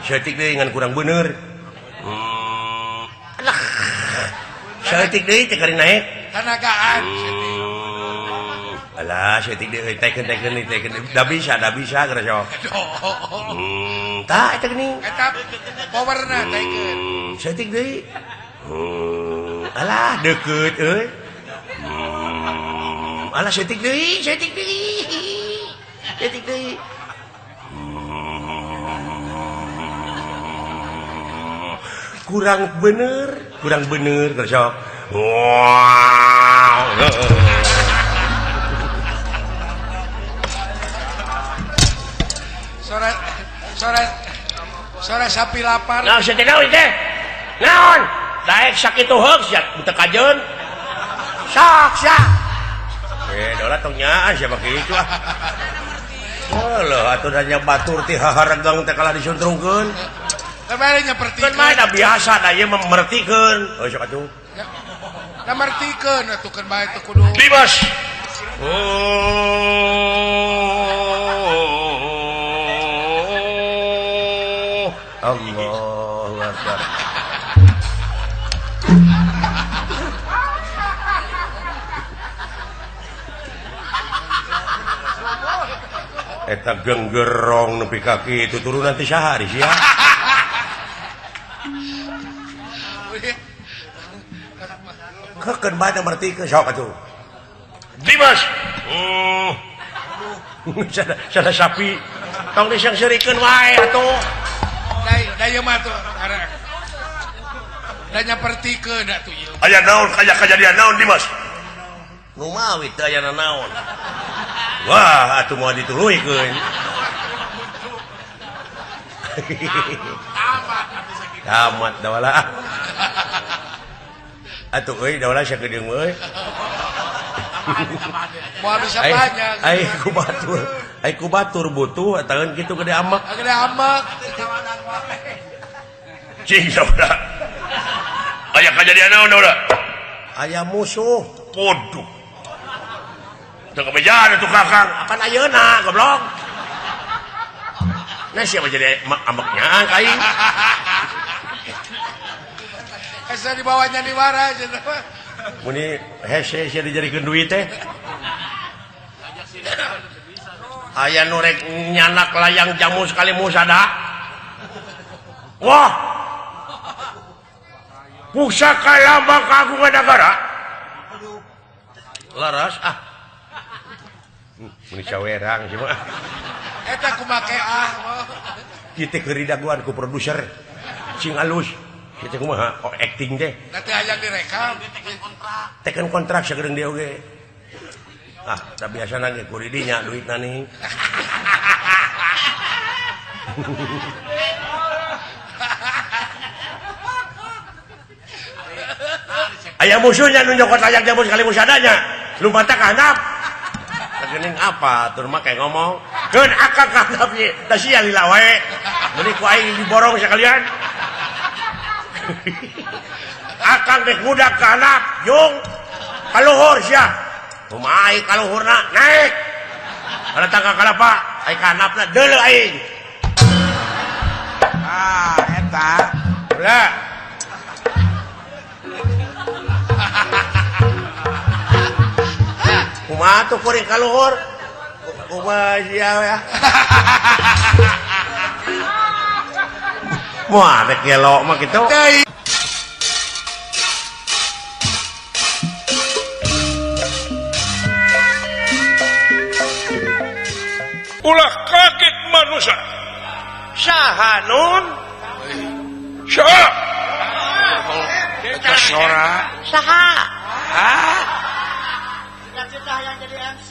Saeutik deui ngan kurang bener. Alah. Saeutik deui teh kari naik. Tanagaan. Alah, saeutik deui tekeun tekeun tekeun. Da bisa geura sok. Tah eta geuning. Eta powerna tekeun. Saeutik deui. Alah deukeut euy. Alah saeutik deui, saeutik deui. Saeutik deui. Kurang bener geura sok. Wow. Suara sapi lapar. Nah, sia teh naon teh? Naon? Daek sakitu heug sia teu kajeun. Sok sia. Dola tong nyaan sia mah kitu ah. Heuh, atuh da nya batur ti haharegang teh kalah disuntrungkeun. Teh bari nya pertikeun. Kan mah da biasa da ieu mah mertikeun. Heuh sok atuh. Da mertikeun atuh keun bae teh kudu. Dimas. Oh. Allahu Akbar. Eta genggerong nepi ka kitu turunan ti saha di sia. Kekeun bae teh mertikeun sok atuh. Dimas. Sada sapi tong disangseurikeun wae atuh. Da ieu mah tuh da nya pertikeun atuh ieu. Aya naon aya kajadian naon Dimas? Nu mawi teu aya naon. Wah, atuh moal dituluykeun. Tamat dawala. Atuh euy dawala sakedeung euy. Moal bisa banyak. Ai ku batur, ai ku batur butuh ataun kitu gede amak. Gede amak. Cing saudara. Aya kajadian naon dawala? Aya musuh. Waduh. Teu kebejaan atuh Kakang. Apan ayeuna goblok. Nah siapa jadi ambeknya ka aing. Asa dibawanya di wara cenah. Muni hese sia dijadikeun duit teh. Aya nu rek nyanak layang jamu sekali musada. Wah. Pusaka lambang kagungan negara. Laras ah. Muni cawerang sih mah. Eta kumake ah. Kieu teh keur didaguan ku produser. Cing alus. Kieu teh kumaha? Oh acting teh. Da teh hayang direkam. Teken kontrak sagedeung dia oge. Ah, da biasana ge ku didinya duitna nih. Aya musuhnya nu nyokot layang jamu sekali musadanya. Lumpatna ka handap. Geuning apa atur mah kayak ngomong. Keun akang ka handap ye, da sia lila wae. Meuni ku aing diborong sekalian. Akang dek budak ka handap, jung. Kaluhur sia. Kumaha kaluhurna naik. Kana tangga kalapa, Ai kanapna deuleu aing. Ah, eta. Ulah. Kumaha tuh kuring ka luhur? Kumaha sia ya. Moal rek gelo mah kitu. Ulah kaget manusia. Saha nun? Saha? Eta sora. Saha? Hah? Cita-cita yang jadi MC.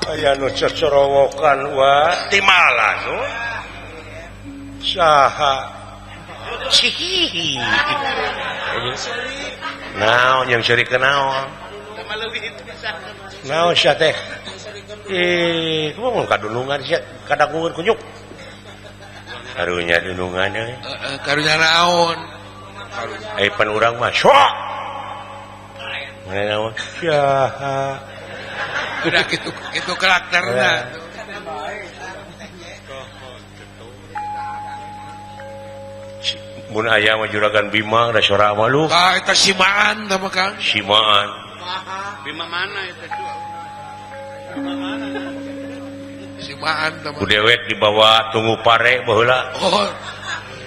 Aya nu cocorowokan wa timala nun. Saha? Cihihi. Naon yang seuri naon? Naon sia teh? Ih, kumaha mun kadunungan sia kadagungan kunyuk. Karunya dunungan euy. Heeh, karunya naon? Ai pan urang mah sok. Mana naon? Saha. Udah gitu gitu karakterna. Mun aya mah juragan Bima da sora mah lu. Ah, eta simaan tah mah Kang. Simaan. Bima mana itu? Bima mana? Simaan tah mah. Ku dewek dibawa tunggu pare baheula. Oh.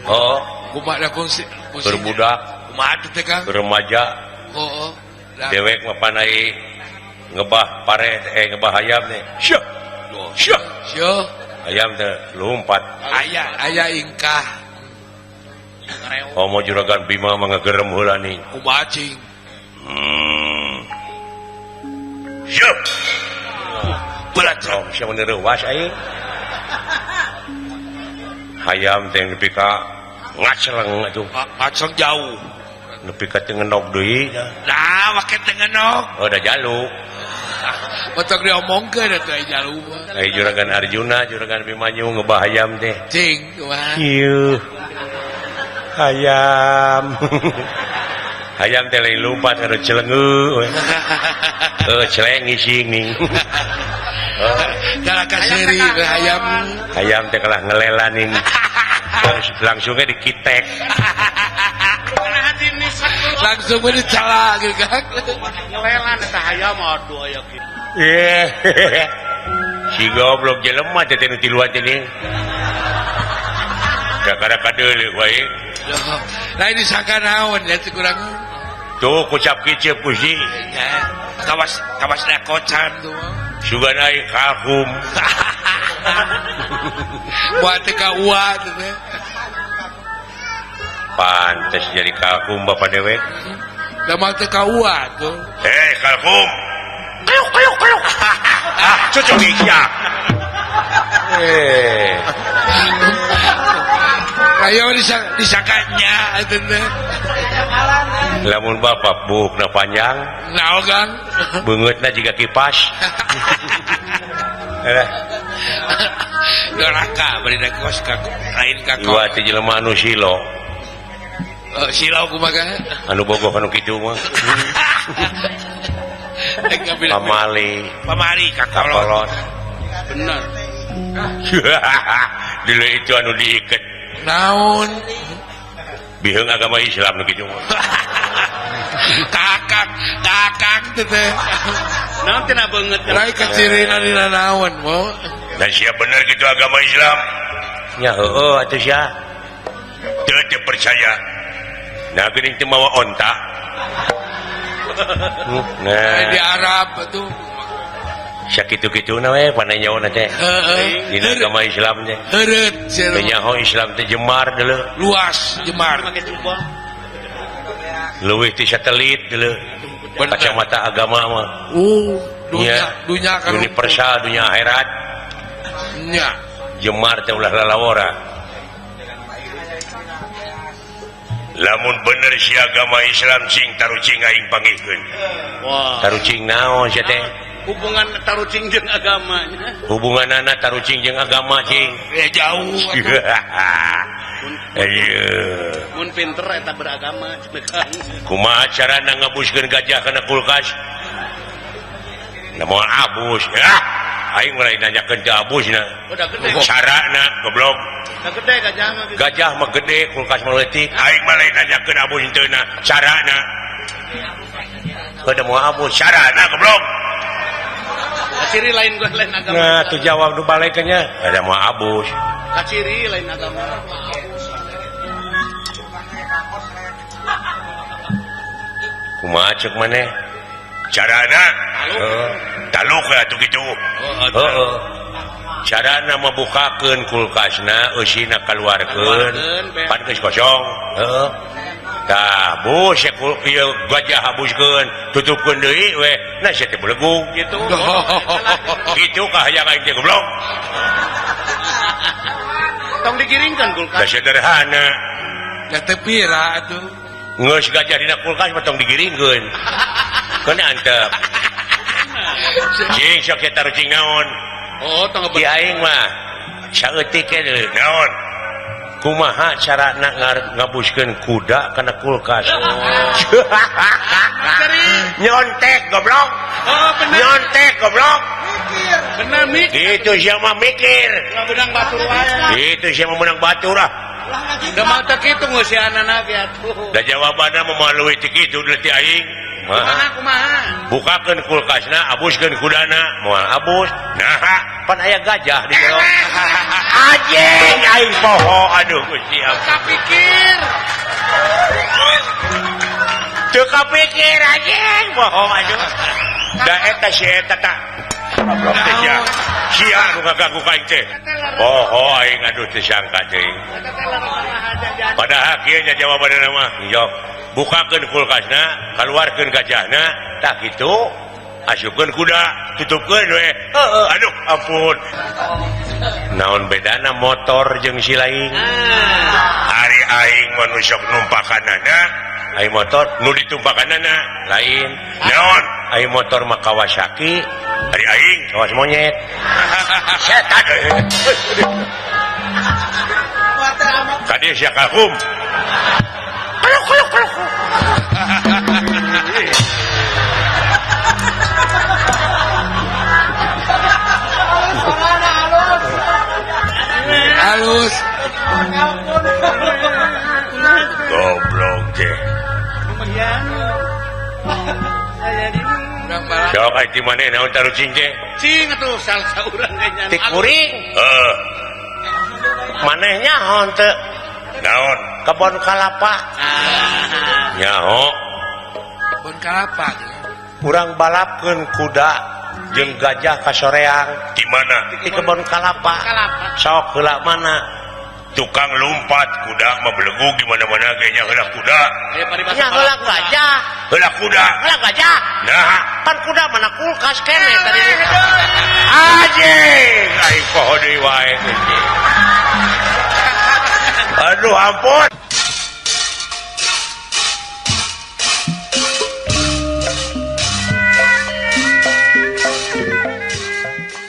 Oh, kumaha da kungsi berbudak, kumaha teh Kang? Remaja. Oh, oh. Dewek mah panai ngebah pare ngebah hayam teh. Syah. Syah. Syah. Hayam teh lompat. Aya aya ingkah. Omo juragan Bima mah ngagerem heula nih. Kumaha cing? Syah. Belat sia mun reuwas aing. Hayam teh nepi ka ngaceleng atuh. Ngaceleng jauh. Nepi ka teu ngenog deui. Nah, make teu ngenog. Oh, da jalu. Matak diomongkeun atuh ai jalu mah. Ai juragan Arjuna, juragan Bimanyu ngebah hayam teh. Cing, kumaha? Ieu. Hayam. Hayam teh lain lompat kana celengeu. Heuh, celeng ngising ning. Kalah ka seuri hayam. Hayam teh kalah ngelela ning. Langsungnya dikitek. Langsung we dicala gitu kan. Ngelelan eta hayam aduh aya kitu. Si goblok jelema teh nu tiluan teh ning. Kakara kadeuleuh wae. Lain disangka naon ya teh kurang. Tuh kucap kicep Gusti. Kawas kawas dakocan tuh. Sugan aing kalkum. Buat teh ka ua teh. Pantes jadi kalkum bapak dewek. Da mah teh ka ua tuh. Eh kalkum. Kayuk kayuk kayuk. Ah, cocok iya. Eh. Ayo disangkanya eta teh. Lamun bapak buukna panjang. Naon Kang? Beungeutna jiga kipas. Eh. Doraka bari da kos ka lain ka. Iwa teh jelema anu silo. Silo kumaha? Anu bogoh anu kitu mah. Pamali. Pamali ka kolot. Bener. Dulu itu anu diiket. Naon? Biheung agama Islam nu kitu mah. Kakak, kakak teh. Naon tina beungeut? Lain kacirina dina naon mo. Dan sia bener gitu agama Islam. Nya heueuh atuh sia. Teu teu percaya. Nah geuning teu mawa onta. Nah di Arab atuh. Sakitu-kituna we panenyaona teh. Heeh. Dina agama Islam teh. Heureut sia. Teu nyaho Islam teh jemar deuleu. Luas jemar. Leuwih ti satelit deuleu. Kacamata agama mah. Dunya dunya kan universal dunya akhirat. Nya. Jemar teh ulah lalawora. Lamun bener si agama Islam cing tarucing aing pangihkeun. Wah. Tarucing naon sia teh? Hubungan tarucing jeung agama. Hubunganana tarucing jeung agama cing. Ya jauh. Ayo. Mun pinter eta beragama cenah. Kumaha carana ngabuskeun gajah kana kulkas? Da moal abus ya. Aing mulai nanyakeun teu abusna. Carana goblok. Gede gajah mah. Gajah mah gede, kulkas mah leutik. Aing mah lain nanyakeun abus henteu na, carana. Kada moal abus, carana goblok. Kaciri lain gua lain agama. Nah, tuh jawab nu balekeunnya, kada moal abus. Kaciri lain agama. Kumaha ceuk maneh? Carana? Taluk atuh kitu. Heeh. Carana mabukakeun kulkasna, eusina kaluarkeun, pan geus kosong. Heeh. Tah, bus ieu gajah habuskeun, tutupkeun deui we. Nah sia teh belegug kitu. Kitu kahayang aing teh goblok. Tong digiringkeun kulkas. Da sederhana. Da teu pira atuh. Geus gajah dina kulkas mah tong digiringkeun. Keun antep. Cing sok eta rucing naon? Oh, tong di aing mah saeutik deui. Naon? Kumaha carana ngabuskeun kuda kana kulkas? Oh. Nyontek goblok. Oh, bener. Nyontek goblok. Mikir. Bener mikir. Itu sia mah mikir. Menang batur wae. Itu sia mah menang batur ah. Da mah teu kitu ngeusianana ge atuh. Da jawabanna memalui ti kitu deui ti aing. Kumaha kumaha? Bukakeun kulkasna, abuskeun kudana, moal abus. Nah, pan aya gajah di jero. Anjing aing poho aduh Gusti ampun. Kapikir. Teu kapikir anjing poho aduh. Da eta si eta ta. Goblok teh sia. Sia nu ngaganggu ka aing teh. Poho aing aduh teu sangka teuing. Padahal kieu nya jawabanna mah. Jok. Bukakeun kulkasna, kaluarkeun gajahna, tah kitu. Asupkeun kuda, tutupkeun we. Heeh, aduh ampun. Naon bedana motor jeung si lain? Ari aing mah nu sok numpakanana, aing motor nu ditumpakanana lain. Naon? Aing motor mah Kawasaki, ari aing kawas monyet. Setan. Kadieu sia kalkum. Keluk keluk keluk. Halus. Goblok teh. Sok ai di maneh naon tarucing teh? Cing atuh salsa urang ge nya. Tik kuring. Heeh. Maneh nyaho teu? Naon? Kebon kalapa. Nyaho. Kebon kalapa. Urang balapkeun kuda jeung gajah ka soreang. Di mana? Di kebon kalapa. Sok heula mana? Tukang lompat kuda mah belegug di mana-mana ge nya heula kuda. Nya heula gajah. Heula kuda. Heula gajah. Nah, pan kuda mana kulkas kene tadi. Anjing, aing poho deui wae. Aduh ampun.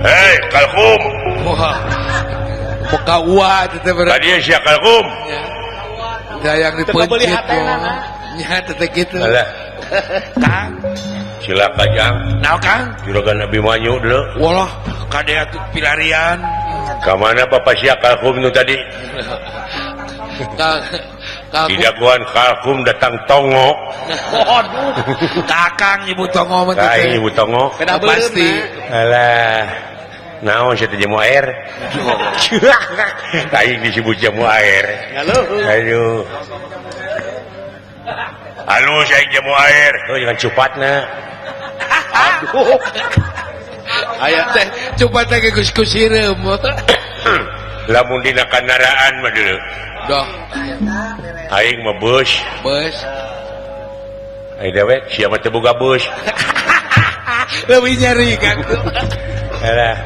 Hei, kalkum. Wah. Buka uah teh berarti. Tadi sia kalkum. Ya. Yang dipencet. Nya teh kitu. Alah. Kang. Cilaka jang. Naon Kang? Juragan Abimanyu deuleu. Walah, kade atuh pilarian. Ka mana bapak sia kalkum nu tadi? Kang, dijagoan kalkum datang tongo. Waduh. Kakang ibu tongo mah teh. Ibu tongo. Pasti. Alah. Naon sia teh jamu air? Aing disebut jamu air. Aduh. Halus aing jamu air. Oh, jangan cupatna. Aduh. Aya teh cupat teh geus ku sireum. Lamun dina kandaraan mah deuleu. Doh. Aing mah beus. Beus. Aing dewek sia mah teu boga beus. Leuwih nyeri kan. Alah.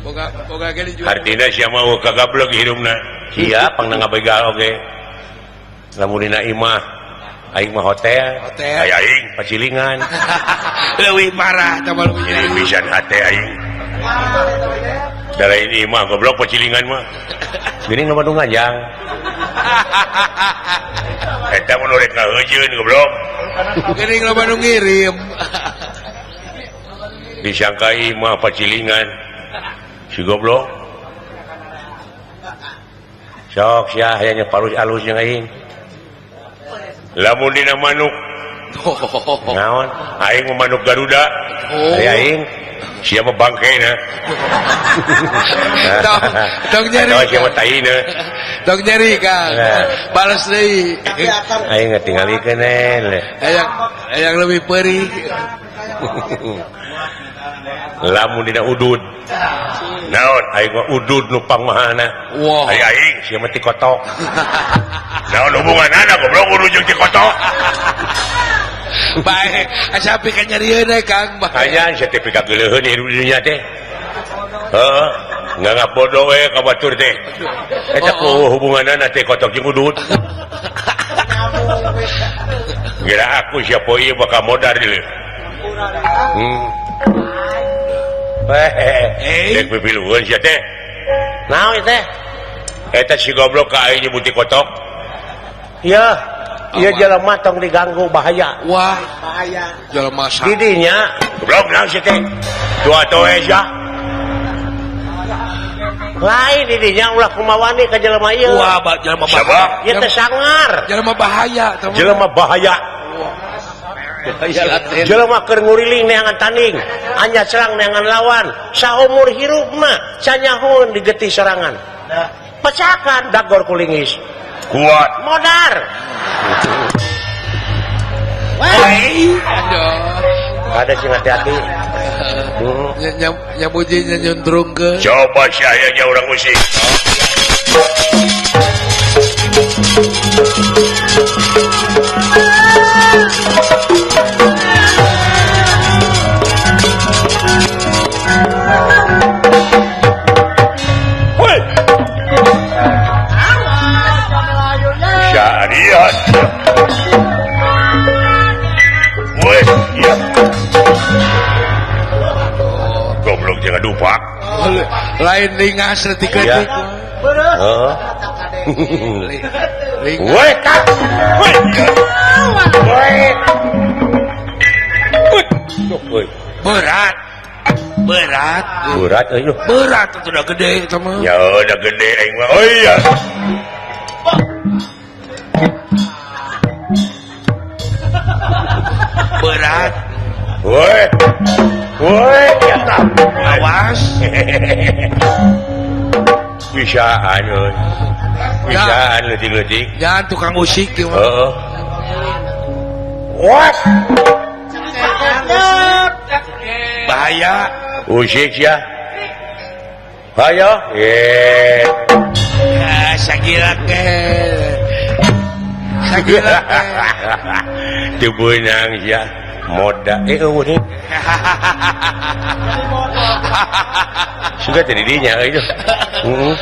Boga boga ge dijual. Artina sia mah kagableg hirupna. Sia pangna ngabegal oge. Lamun dina imah aing mah hotel. Hotel. Aya aing pacilingan. Leuwih parah tah mah leuwih. Jadi pisan hate aing. Da lain imah goblok pacilingan mah. Geuning loba nu ngajang. Eta mun rek ngaheujeun goblok. Geuning loba nu ngirim. Disangka imah pacilingan. Si goblok. Sok sia hayang parus alus jeung aing. Lamun dina manuk. Naon? Aing mah manuk Garuda. Ari aing sia mah bangkena. Tong nyeri. Tong sia mah taina. Tong nyeri Kang. Balas deui. Aing ngatingalikeun Hayang lebih perih. Lamun dina udud. Naon aing mah udud nu pangmahana. Ari aing sia mah ti kotok. Naon hubunganana goblok udud jeung ti kotok. Bae, asa pika nyerieun we Kang. Hayang sia teh pika geuleuheun hirup di dunya teh. Heeh, nganggap bodoh we ka batur teh. Eta ku hubunganana teh kotok jeung udud. Kira aku siapa ieu bakal modar deui. Dek pipiluheun sia teh. Naon teh? Eta si goblok ka aing nyebut kotok. Iya, ieu jelema tong diganggu bahaya. Wah, bahaya. Jelema sa. Didinya goblok naon sia teh? Tua toe sia. Lain didinya ulah kumawani ka jelema ieu. Wah, jelema bahaya. Ieu teh sangar. Jelema bahaya, jelema bahaya. Jelema keur nguriling neangan tanding, anya serang neangan lawan, saumur hirup mah sanyahoeun digetih sorangan. Pecakan dagor kulingis. Kuat. Modar. Ada sing hati-hati. Nyamuji nyundrung ke. Coba sayanya orang musik. Woi. Syariat. Woi, ya. Goblok jangan dupak. Lain lingas letik-letik. Heeh. Woi, kak. Woi. Woi. Berat. Berat. Berat euy. Berat atuh udah gede eta mah. Ya udah gede aing mah. Oh iya. Berat. Woi. Woi, ya tah. Awas. Bisaan euy. Bisaan leutik-leutik. Jangan tukang musik ieu mah. Heeh. What? Bahaya. Usik ya. Hayo. Eh. Ya, sagila ke. Sagila ke. Teu beunang sia. Moda eueuh nih. Sudah tadi dinya euy. Heeh.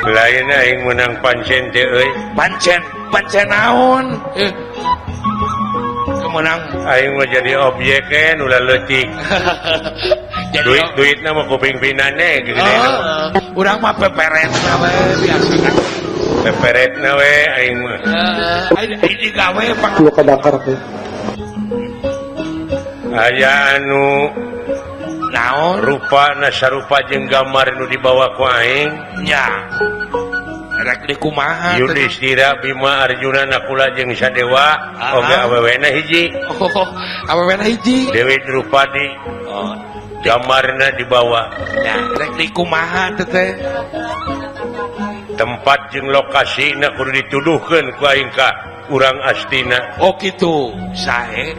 Lain aing menang pancen teh euy. Pancen, pancen naon? Kemenang aing mah jadi objek ulah leutik. Duit duitna mah kuping-pinane gede. Urang mah peperetna we biasa kan. Peperetna we aing mah. Heeh, aing digawe pak lu kadakar teh. Aya anu naon rupana sarupa jeung gambar nu dibawa ku aing nya. Rek di kumaha Yudhistira Bima Arjuna Nakula jeung Sadewa oge awewena hiji. Oh, awewena hiji. Dewi Drupadi. Oh, gambarna dibawa. Nya, rek di kumaha teh teh. Tempat jeung lokasina kudu dituduhkeun ku aing ka urang Astina. Oh kitu, sae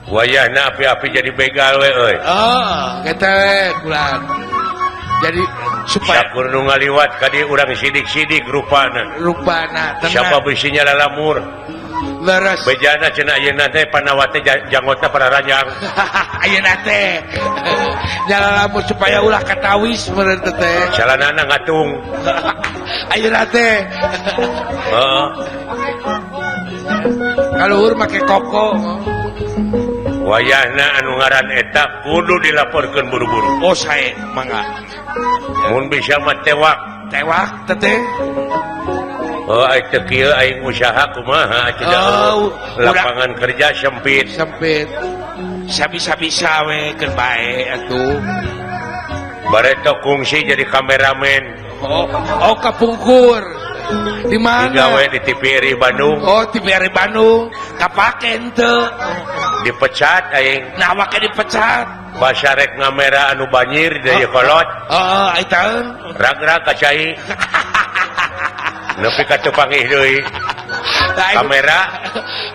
wayahna api-api jadi begal we euy. Oh, eta we kulan. Jadi supaya sakur nu ngaliwat ka dieu urang sidik-sidik rupana. Rupana tenang. Siapa bisinya lalamur. Leres. Bejana cenah ayeuna teh panawat teh janggotna pararanjang. Ayeuna teh. Nyalalamur supaya ulah katawis meureun teh teh. Calanana ngatung. Ayeuna teh. Heeh. Kaluhur make koko. Wayahna anu ngaran eta kudu dilaporkeun buru-buru. Oh sae mangga. Mun bisa mah tewak. Tewak teteh. Oh, teu kieu aing usaha kumaha atuh. Lapangan kerja sempit. Sempit. Sabisa-bisa we keur bae atuh. Bareto kungsi jadi kameramen. Oh, kapungkur. Di mana? Digawe di TVRI Bandung. Oh, TVRI Bandung. Kapake henteu. Dipecat aing. Nah, wake dipecat. Basa rek ngamera anu banjir deui kolot. Heeh, eta. Rag-rag ka cai. Nepi ka teu panggih deui. Kamera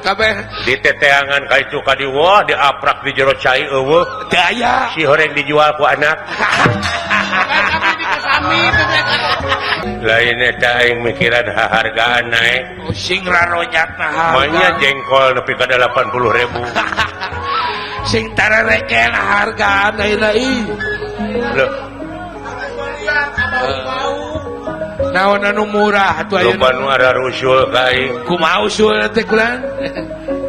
kamera diteteangan ka itu ka dieu diaprak di jero cai eueuh. Teu aya. Si horeng dijual ku anak. Lain eta aing mikiran hargaan naik. Sing raronyatna harga. Manya jengkol nepi ka 80.000. Sing tarereken hargaan ayeuna ih. Loh. Naon anu murah atuh ayeuna. Loba nu ararusul ka aing. Kumaha usul teh kulan?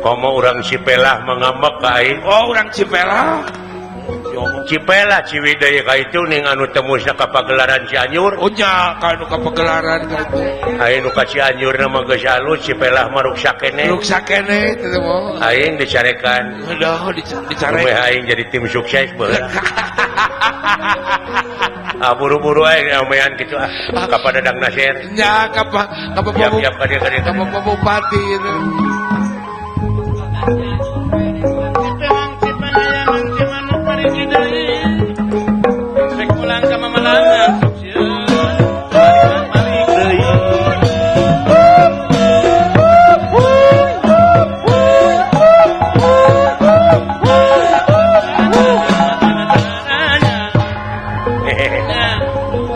Komo urang Cipelah mangambek ka aing. Oh, urang Cipelah. Cipelah Ciwidey ka itu ning anu temusna ka pagelaran Cianjur. Oh nya ka anu ka pagelaran ka itu. Aing nu ka Cianjurna mah geus alus, Cipelah mah ruksa keneh. Ruksa keneh teh mah. Aing dicarekan. Aduh dicarekan. Meh aing jadi tim sukses baheula. Ah buru-buru aing amean kitu ah ka Padadang Nasir. Nya ka siap-siap ka dieu ka dieu. Ka Bapak Bupati gitu.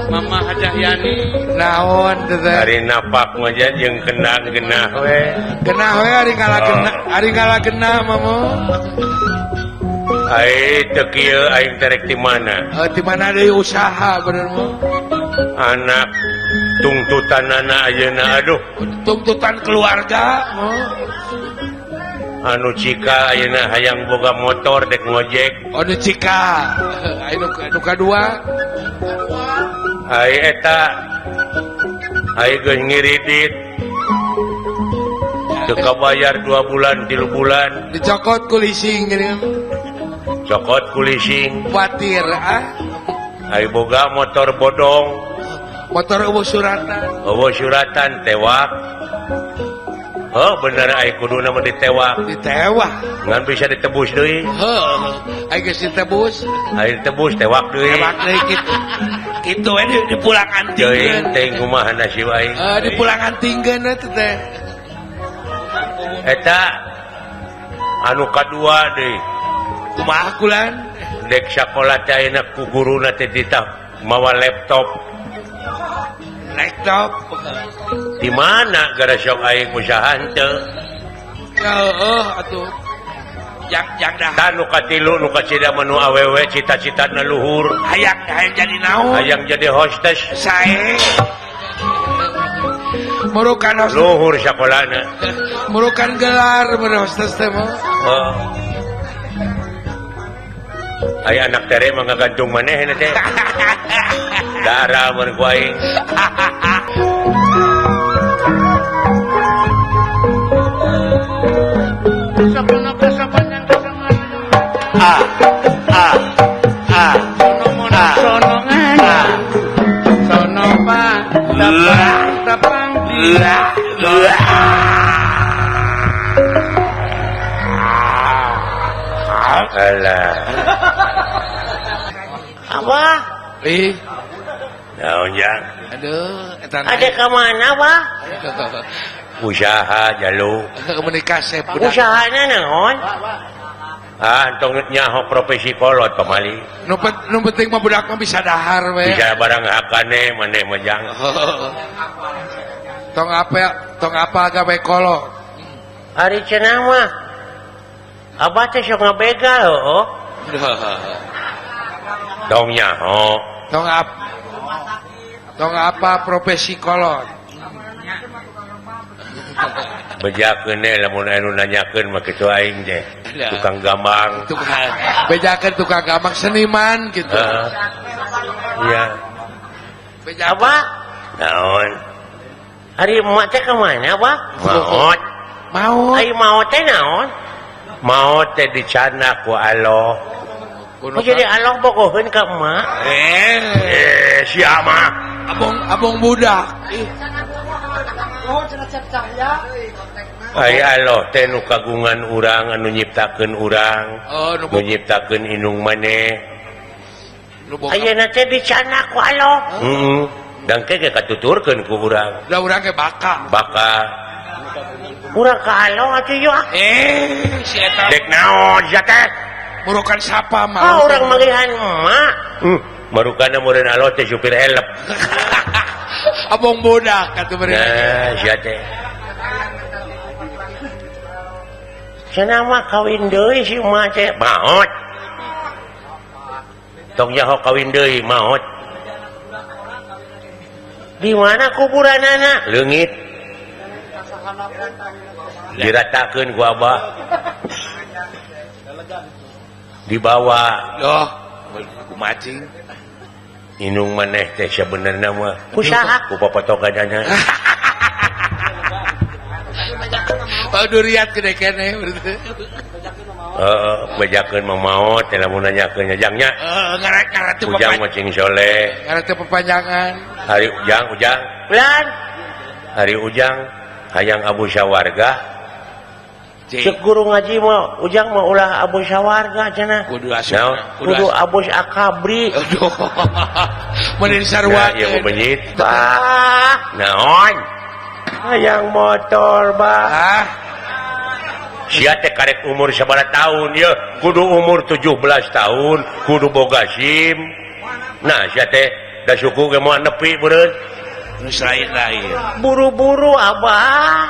Mama Hajah Yani naon teh ari napak mah jeung kenang genah we. Genah we ari ngalah genah, ari ngalah genah mamo. Ai teu kieu aing terek ti mana? Ti mana deui usaha bener mah. Anak tungtutanana ayeuna aduh. Tuntutan keluarga mah. Anu cika ayeuna hayang boga motor dek ngojek. Anu cika. Anu kadua. Ai eta ai geus ngiridit. Teu kabayar 2 bulan 3 bulan. Dicokot ku leasing geuning. Cokot ku leasing. Kuatir ah. Ai boga motor bodong. Motor eueuh suratan. Eueuh suratan tewak. Oh bener ai kuduna mah ditewak. Ditewak. Ngan bisa ditebus deui. Heuh, ai geus ditebus. Ai ditebus tewak deui. Tewak deui kitu. Kitu we dipulangan tinggeun. Teuing kumaha nasib aing. Heuh, dipulangan tinggeun eta teh. Eta anu kadua deui. Kumaha kulan? Dek sakola teh ayeuna ku guruna teh ditah mawa laptop. Laptop. Di mana gara sok aing usaha henteu? Heeh atuh. Yang dah. Tah nu katilu nu kacida mah nu awewe cita-citana luhur. Hayang hayang jadi naon? Hayang jadi hostess. Sae. Murukan hostess. Luhur sakolana. Murukan gelar mun hostess teh mah. Heeh. Aya anak tere mah ngagantung manehna teh. Darah mun ku aing. A A A A A sono pa tapang tapang alah apa ih naon jang aduh eta ada ka mana Pak usaha jalu komunikasi budak usahana naon ah tong nyaho profesi kolot pamali nu penting mah budak mah bisa dahar we bisa barang hakane maneh mah jang tong apa gawe kolot ari cenah mah abah teh sok ngabegal heuh tong nyaho tong apa profesi kolot bejakeun lamun anu nanyakeun mah kitu aing teh tukang gambang tukang bejakeun tukang gambang seniman gitu iya beja apa Naon? Ari emak teh ka mana, Bah? Maot. Maot. Ai maot teh naon? Maot teh dicanak ku Allah. Kok jadi Allah bogoheun ka emak? Sia mah. Abong budak. Ai Allah teh nu kagungan urang anu nyiptakeun urang, nu nyiptakeun indung maneh. Ayeuna teh dicanak ku Allah. Heeh. Dangke ge katuturkeun ku urang. Da urang ge baka. Baka. Urang ka Allah atuh yeuh. Si eta. Dek naon sia teh? Murukan sapa mah? Ah, urang malihan emak. Marukana meureun Allah teh supir elep. Abong budak atuh meureun. Nah, sia teh. Cenah mah kawin deui si emak teh. Maot. Tong nyaho kawin deui maot. Di mana kuburanana? Leungit. Diratakeun ku abah. Dibawa. Loh, ku macing. Inung maneh teh sabenerna mah. Ku saha? Ku papotokanana. Oh, duriat gede keneh berarti. Heeh, bejakeun mah maot teh lamun nanyakeun jangnya. Heeh, ngaret-ngaret teh Ujang mah cing soleh. Ngaret teh pepanjangan. Hari Ujang, Ujang. Bulan. Hari Ujang hayang Abu Sawarga. Cek guru ngaji mah Ujang mah ulah Abu Sawarga cenah. Kudu asup. Kudu Abu Akabri. Aduh. Meureun sarua. Nah, ieu mah benyit. Bah, naon? Hayang motor, bah. Ah. Sia teh karek umur sabaraha tahun ye, kudu umur 17 tahun, kudu boga SIM. Nah, sia teh da suku ge moal nepi beureun. Nu lain-lain. Buru-buru abah.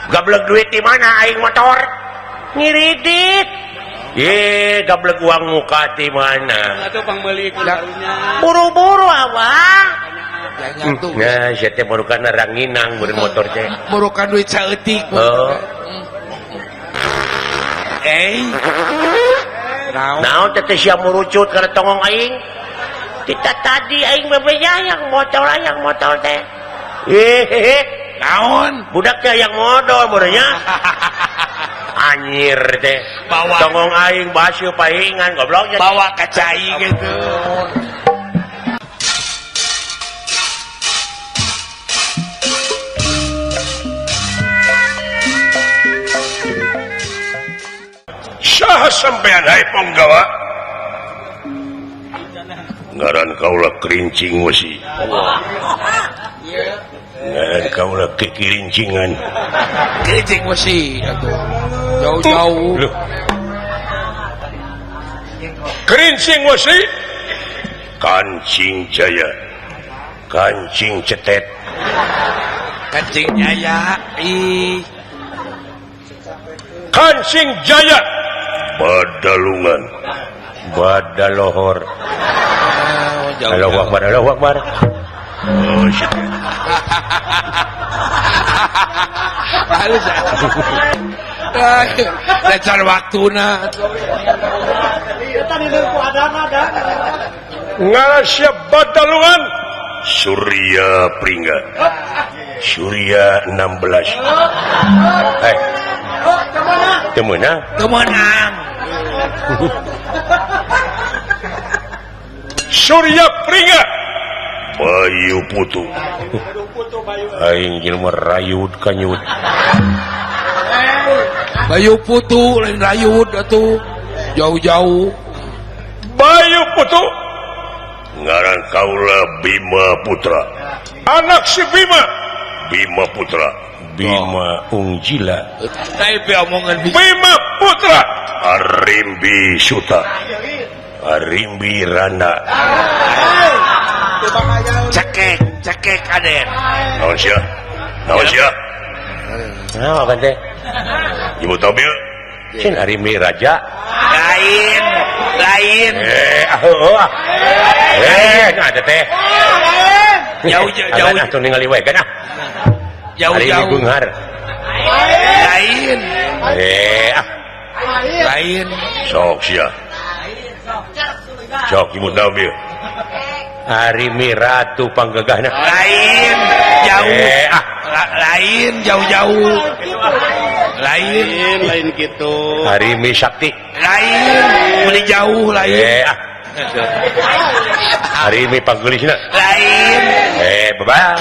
Gablek duit di mana aing motor? Ngiridit. Ye, gablek uang muka di mana? Atuh pangmeuli ku karunya. Buru-buru abah. Nah, sia teh marukana ranginang beureun motor teh. Murukan duit saeutik. Heeh. Naon teh sia murucut kana tongong aing? Kita tadi aing bebeja yang motor teh. Hehehe, naon? Budak teh yang modal meureunnya. Anjir teh. Bawa tongong aing basuh pahingan goblok. Bawa ka cai gitu. Saha sampean hai ponggawa? Ngaran kaula kerincing wesi. Ngaran kaula kikirincingan. Kerincing wesi atuh. Jauh-jauh. Kerincing wesi. Kancing jaya. Kancing cetet. Kancing jaya. Ih. Kancing jaya. Badalungan. Badalohor. Allahu Akbar, Allahu Akbar. Oh, shit. Halus. Lecar waktuna. Ngarasya Badalungan. Surya Pringga. Surya 16. Teu meunang. Teu meunang. Surya Pringga. Bayu Putu. Aing jelema rayud kanyut. Bayu Putu lain rayud atuh. Jauh-jauh. Bayu Putu. Ngaran kaula Bima Putra. Anak si Bima. Bima Putra. Bima Ungjila. Tapi omongan Bima Putra. Arimbi Suta. Arimbi Rana. Cekek, cekek aden. Naon sia? Naon sia? Naon apa teh? Ibu tahu bieu? Cin Arimbi Raja. Lain, lain. Nah ada teh. Jauh jauh. Atuh ningali wae kan ah. Jauh jauh. Beunghar. Lain. Lain. Sok sia. Sok ibu tahu bieu. Arimi Ratu panggegahna lain jauh lain jauh-jauh lain lain gitu Arimi Sakti lain beli jauh lain Arimi panggelisna lain bye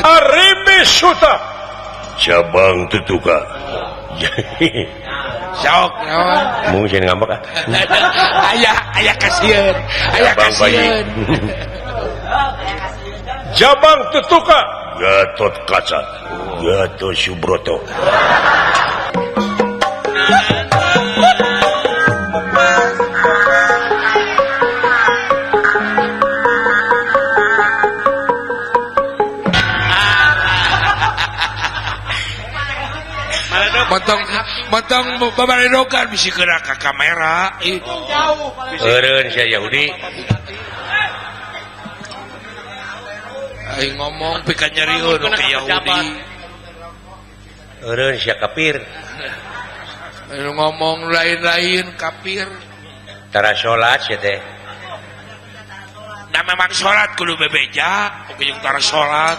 Arimi Suta cabang tutuka sok naon mungkin ngambek ah aya aya kasieun aya kasieun Jabang tutuka Gatot Kaca Gatot Subroto Motong babaredogan bisi geura ka kamera. Eureun sia Yahudi. Aing ngomong pika nyerieun ka Yahudi. Eureun sia kafir. Aing ngomong lain-lain kafir. Tara salat sia teh. Da memang salat kudu bebeja, oge jeung tara salat.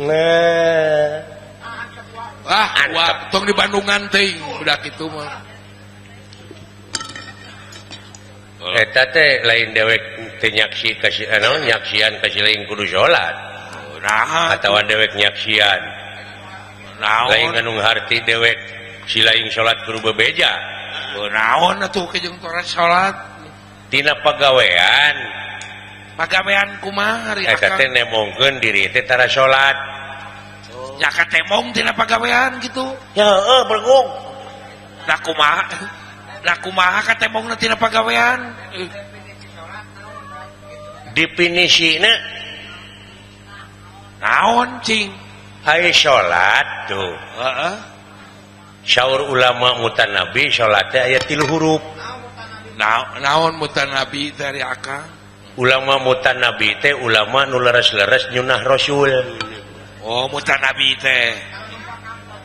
Nah. Ah, wah, tong di Bandungan teuing budak kitu mah. Eta teh lain dewek teu nyaksi ka si naon nyaksian ka si lain kudu salat. Naha atawa dewek nyaksian. Naon? Lain anu harti dewek si lain salat kudu bebeja. Naon atuh ke jeung tara salat? Tina pagawean. Pagawean kumaha ari eta teh nemongkeun diri teh tara salat. Ya katemong tina pagawean gitu. Ya heueuh bergung. Lah kumaha? Lah kumaha katemongna tina pagawean? Definisina naon cing? Ai salat tuh. Heeh. Saur ulama mutanabi salat teh aya 3 huruf. Naon mutanabi teh ari akang? Ulama mutanabi teh ulama nu leres-leres nyunah Rasul. Oh mutanabi teh.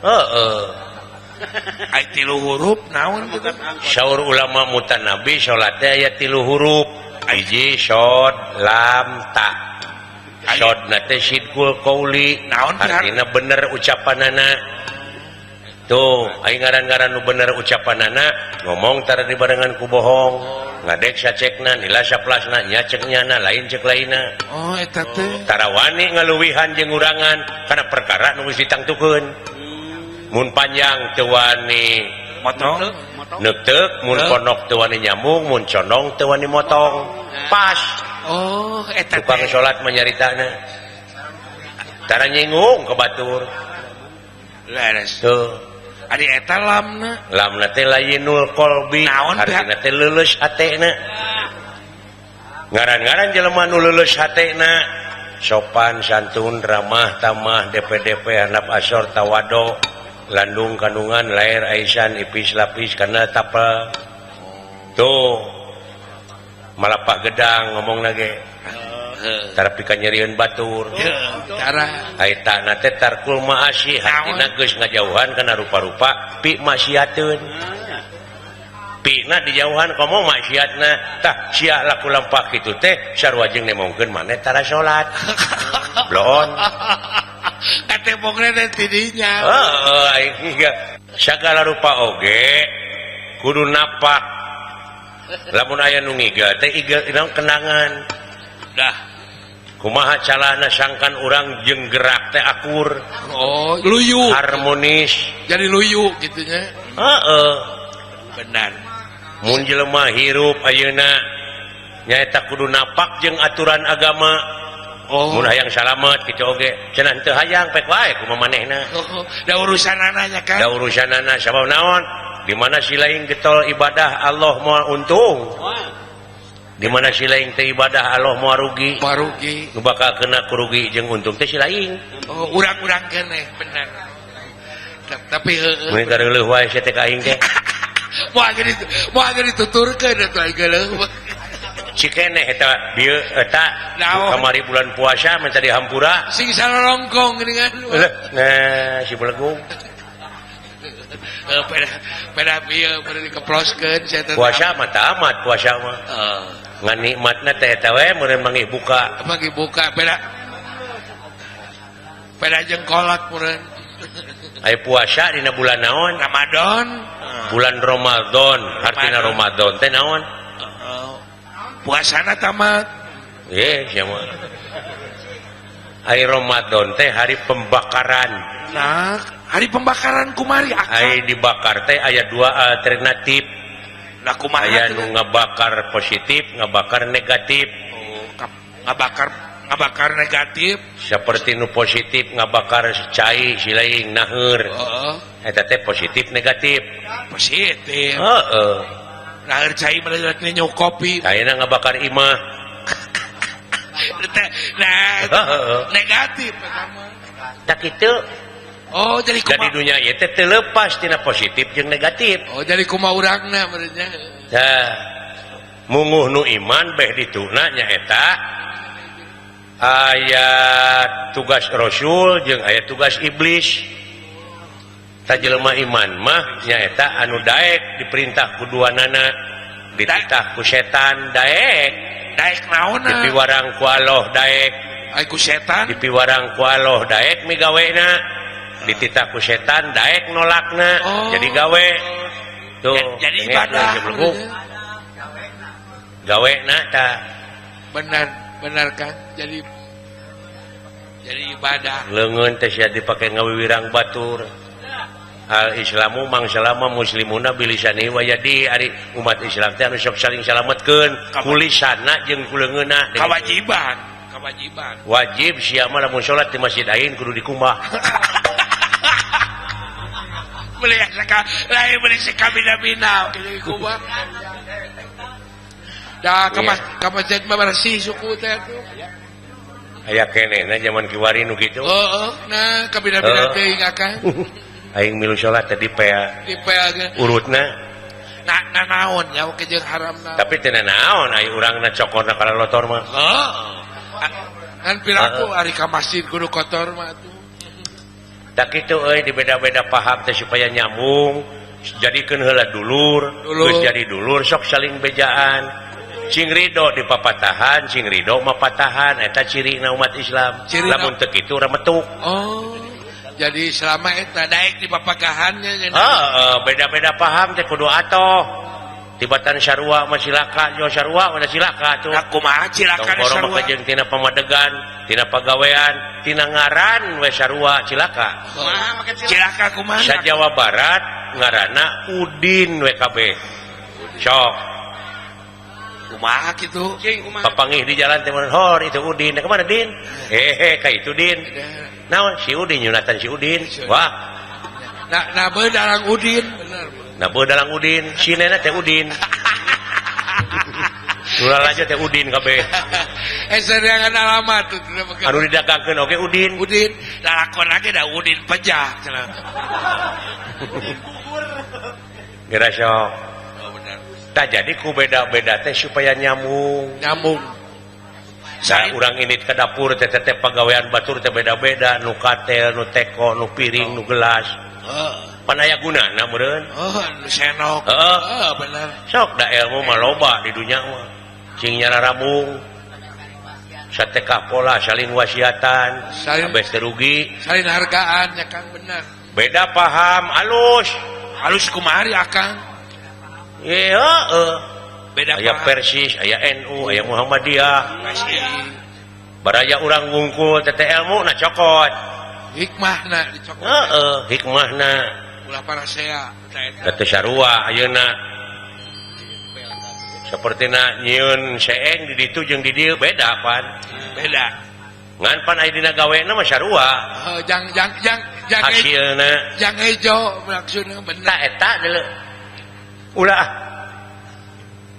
Heeh. Ai 3 huruf naon kitu? Saur ulama mutanabi salat teh aya 3 huruf. Hiji shod lam ta. Shodna teh sidqul qauli, naon artina bener ucapanana. Tuh, ai ngaran-ngaran nu bener ucapanana ngomong tara dibarengan ku bohong. Ngadek sacekna nila saplasna nya cek nyana lain cek lainna. Oh eta teh tara wani ngaluwihan jeung ngurangan kana perkara nu geus ditangtukeun. Mun panjang teu wani motong neuteuk, mun pondok teu wani nyambung, mun condong teu wani motong. Pas. Oh eta tukang salat mah nyaritana tara nyinggung ka batur. Leres. Tuh ari eta lamna lamna teh layinul qalbi artina teh leuleus hatena. Ngaran-ngaran jelema nu leuleus hatena sopan santun ramah tamah DPDP handap asor tawado landung kandungan lair aisan ipis lapis kana tapel. Tuh malapak gedang ngomong lagi tara pika nyerieun batur tara eta na teh tarkul maasi hatina geus ngajauhan kana rupa-rupa pi maksiateun pina dijauhan komo maksiatna tah sia laku lampah kitu teh sarua jeung nemongkeun maneh tara salat bloon katemongna teh tidinya heeh aing sagala rupa oge kudu napak lamun aya nu ngigel teh igel kenangan dah kumaha calana sangkan urang jeung gerak teh akur. Oh luyu harmonis jadi luyu gitunya. Heeh benar mun jelema hirup ayeuna nyaeta kudu napak jeung aturan agama. Oh mun hayang salamet kitu oge cenah teu hayang pek wae kumaha manehna. Oh, da urusanana nya kan da urusanana sabab naon di mana si lain getol ibadah Allah moal untung. Di mana si lain teh ibadah Allah moal rugi. Moal rugi. Nu bakal kena kurugi jeung untung teh si lain. Oh, urang-urang keneh bener. Tapi heueuh. Mun kareuleuh wae sia teh ka aing teh. Moal geus dituturkeun atuh aing geuleuh. Cikeneh eta bieu eta kamari bulan puasa minta dihampura sing salorongkong geuningan. Nah, si belegung. Peda bieu peda dikeploskeun sia teh. Puasa mah tamat puasa mah. Ngan nikmatna teh eta we meureun manggih buka. Manggih buka peda. Peda jeung kolot meureun. Aya puasa dina bulan naon? Ramadan. Bulan Ramadan, artina Ramadan teh naon? Puasana tamat. Sia mah. Ari Ramadan teh hari pembakaran. Nah, hari pembakaran kumari akang. Ari dibakar teh aya dua alternatif. Nah, kumaha? Aya nu ngabakar positif, ngabakar negatif. Oh, ngabakar negatif. Seperti nu positif ngabakar cai silaing naheur. Heeh. Eta teh positif negatif. Positif. Heeh. Naheur cai mah nyeuk kopi. Ayeuna ngabakar imah. Nah, negatif eta mah. Tak kitu. Oh, jadi kumaha? Jadi dunia ieu teh teu lepas tina positif jeung negatif. Oh, jadi kumaha urangna meureun nya. Tah, munguh nu iman beh dituna nyaeta aya tugas rasul jeung aya tugas iblis. Tah jelema iman mah nyaeta anu daek diperintah ku duanana, dititah ku setan daek. Daek naonna? Dipiwarang ku Allah daek. Ai ku setan? Dipiwarang ku Allah daek migawena. Dititah ku setan daek nolakna. Oh. Jadi gawe. Tuh, jadi ibadah. Gawe na tah. Benar, benar kan? Jadi ibadah. Leungeun teh sia dipake ngawiwirang batur. Al Islamu mangsalama muslimuna bilisani wa yadi ari umat Islam teh anu sok saling salametkeun kulisanna jeung kuleungeunna. Kewajiban, kewajiban. Wajib sia mah lamun salat di masjid aing kudu dikumbah. Beli lain beli sekabina-bina kudu dikumbah. Da ka masjid mah bersih suku teh atuh. Aya kenehna zaman kiwari nu kitu. Heeh, nah kabina-bina teuing akang. Aing milu salat teh dipea. Dipea ge. Urutna na naon nya oke jeung haramna. Tapi teu naon ai urangna cokorna kana lotor mah. Heeh. Kan piraku ari ka masjid kudu kotor mah atuh. Tak kitu euy dibeda-beda paham teh supaya nyambung. Jadikeun heula dulur, geus jadi dulur sok saling bejaan. Cing ridho dipapatahan, cing ridho mapatahan eta cirina umat Islam. Lamun teu kitu remetuk. Oh. Jadi selama eta daek di papagahannya. Heeh, beda-beda paham teh kudu atoh. Tibatan sarua mah cilaka, jo sarua mah cilaka tuh. Nah, kumaha cilaka sarua? Tong jeung tina pamadegan, tina pagawean, tina ngaran we sarua cilaka. Kumaha make cilaka kumaha? Sa Jawa Barat ngaranna Udin we kabeh. Sok. Kumaha kitu? Papangih di jalan teh mun hor itu Udin. Ka mana Din? Hehe ka itu Din. Naon si Udin nyunatan si Udin. Wah. Nah beuh dalang Udin bener. Nah beuh dalang Udin, si nena teh Udin. Ulah aja teh Udin kabeh. Seriangan alamat tuh. Anu didagangkeun oge Udin. Udin, lalakon lagi da Udin pejah cenah. Geura sok. Oh bener. Tah jadi ku beda-beda teh supaya nyambung. Nyambung. Saya urang ini ke dapur teh teh pagawean batur teh beda-beda, nu katel, nu teko, nu piring, nu gelas. Pan aya gunana meureun. Oh, nu senok. Heeh, bener. Sok da ilmu mah loba di dunya mah. Cing nyararabung. Satekah pola saling wasiatan, kabeh teu rugi, saling hargaan ya Kang bener. Beda paham alus. Alus kumaha akang? Ye heeh. Beda aya Persis, aya NU, aya Muhammadiyah. Baraya urang wungkul teh ilmu na cokot. Hikmahna dicokot. Heeh, hikmahna. Ulah parasea eta. Teu sarua ayeuna. Sapertina nyieun seeng di ditu jeung di dieu beda pan. Beda. Ngan pan aya dina gawena mah sarua. Heuh, jang jang jang jang hasilna jang hejo maksudna bener. Ta eta deuleu. Ulah.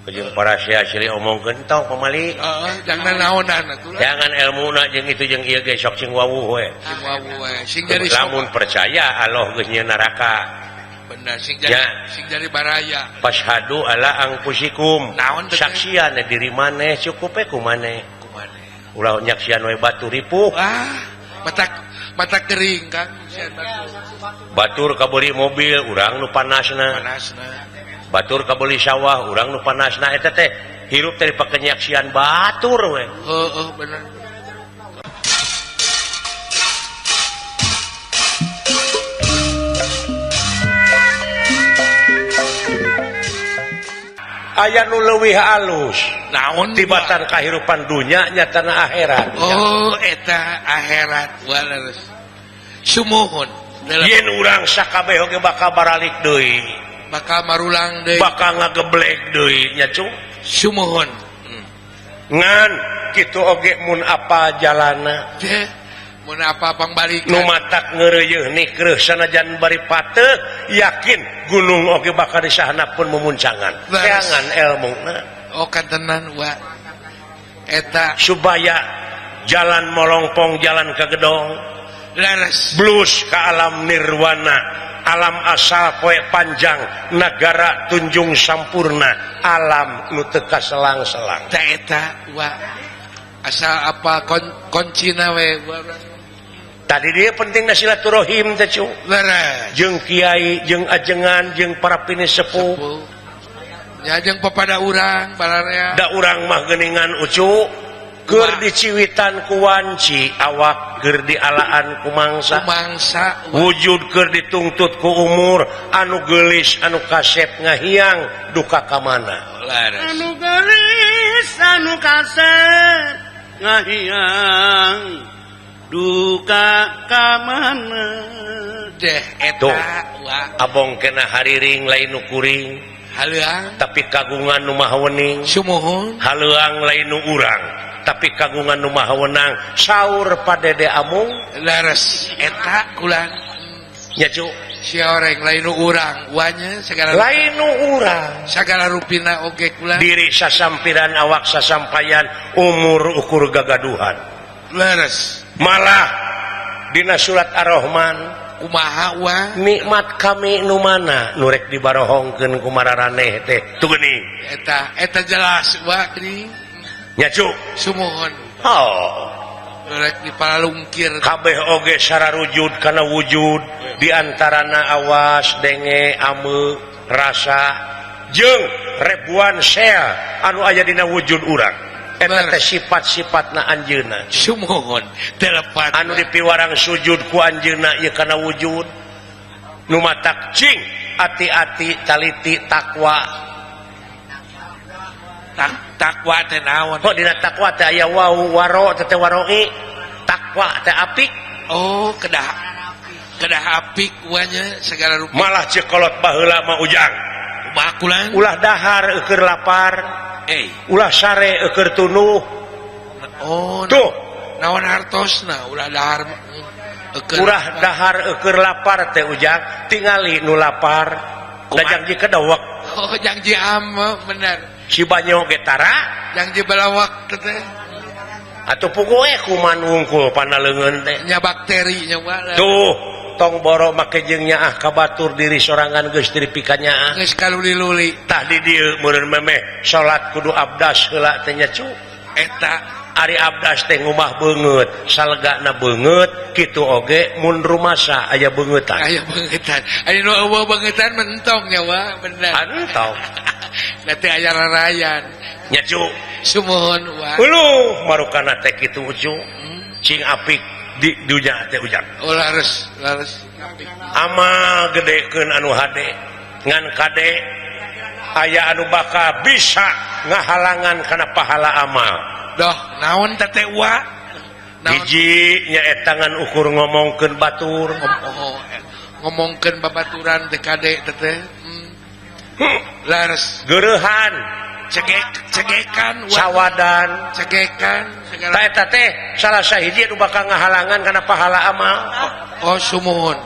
Jeung para sia silih omongkeun tong pamali. Heeh, jangan naonan atuh. Jangan elmuna jeung itu jeung ieu ge sok sing wawuh we. Sing wawuh we. Sing jadi lamun percaya Allah geus nyieun neraka. Bener sing jadi sing jadi baraya. Fashhadu ala anfusikum. Naon teh? Saksian diri maneh cukup we ku maneh. Ku maneh. Ulah nyaksian we batur ripuh. Wah, mata kering Kang. Batur kabeli mobil urang nu panasna. Panasna. Batur kabeli sawah urang nu panasna eta teh hirup teh dipake nyaksian batur we. Heeh, bener. Aya nu leuwih alus. Naon tibatan kahirupan dunya nyatana akhirat. Oh, eta akhirat waleres. Sumuhun. Yen urang sakabeh oge bakal baralik deui. Bakal marulang deui. Bakal ngageblek deui nya cu. Sumuhun. Ngan kitu oge mun apa jalana. Mun apa pangbalikan. Nu matak ngeureuyeun nikreuh sanajan bari pateuh yakin gunung oge bakal disahanapun mumuncangan. Keangan elmuna. Oh kantenan wa eta supaya jalan molongpong jalan ke gedong. Leres. Blues ke alam nirwana, alam asal poe panjang, nagara tunjung sampurna, alam nu teu kaselang-selang. Ta eta wa asal apa koncina we. Tadi dia pentingna silaturahim teh cu. Leres. Jeung kiai, jeung ajengan, jeung para pinisepuh. Nya jeung papada urang bararea. Da urang mah geuningan ucu. Keur diciwitan ku wanci awak keur dialaan ku mangsa. Mangsa wujud keur dituntut ku umur anu geulis anu kasep ngahiang duka ka mana. Anu geulis anu kasep ngahiang duka ka mana. Deh eta abong kena hariring lain nu kuring haleuang tapi kagungan nu maha wening. Sumuhun. Haleuang lain nu urang tapi kagungan nu maha wenang. Saur padede amung leres eta kulan nya cu. Si oreng lain nu urang wanya segala lain nu urang sagala rupina oge kulan diri sasampiran awak sasampayan umur ukur gagaduhan leres. Malah dina surat Ar-Rahman kumaha wa nikmat kami nu mana nu rek dibarohongkeun ku mararaneh teh tuh geuning eta eta jelas wa geuning nya cu. Sumuhun. Oh. Rek dipalalungkir kabeh oge sararujud kana wujud di antarana awas denge ame rasa jeung ribuan sel anu aya dina wujud urang eta teh sifat-sifatna anjeunna. Sumuhun. Telepat anu dipiwarang sujud ku anjeunna ieu kana wujud nu matak cing ati-ati taliti takwa. Takwa teh naon? Kok dina takwa teh aya wau waro teh waroi takwa teh apik. Oh, kedah apik wanya segala rupa. Malah cekolot baheula mah ujang. Kumaha kulan? Ulah dahar eueur lapar. Ulah sare eueur tunuh. Oh, tuh. Naon hartosna ulah dahar eueur. Ulah dahar eueur lapar teh ujang, tingali nu lapar. Da jangji kedewek. Oh, jangji ame bener. Si banyo getara jangji balawak teh. Atuh puguh kuman wungkul pana leungeun teh. Nya bakteri nya wae. Tuh, tong boro make jeung nyaah ka batur diri sorangan geus diri pikanyaah. Geus kaluli-luli. Tah di dieu meureun memeh salat kudu abdas heula teh nya cu. Eta ari abdas teh ngumah beungeut, salegana beungeut kitu oge mun rumasa aya beungeutan. Aya beungeutan. Ari nu eueuh beungeutan mentong nya wa bener. Entong. Nanti aya rarayan. Nya cu. Sumuhun wa. Uluh marukana teh kitu cu. Cing apik di dunya teh ujang. Oh lares, lares. Amal gedekeun anu hade ngan kade aya anu bakal bisa ngahalangan kana pahala amal. Doh, naon teh teh wa? Hiji nya eta ngan ukur ngomongkeun batur. Oh, ngomongkeun babaturan teh kade teh teh. Lares. Geureuhan, cegekan, sawadan, cegekan segala. Ta eta teh salah sahiji anu bakal ngahalangan kana pahala amal. Oh, sumuhun.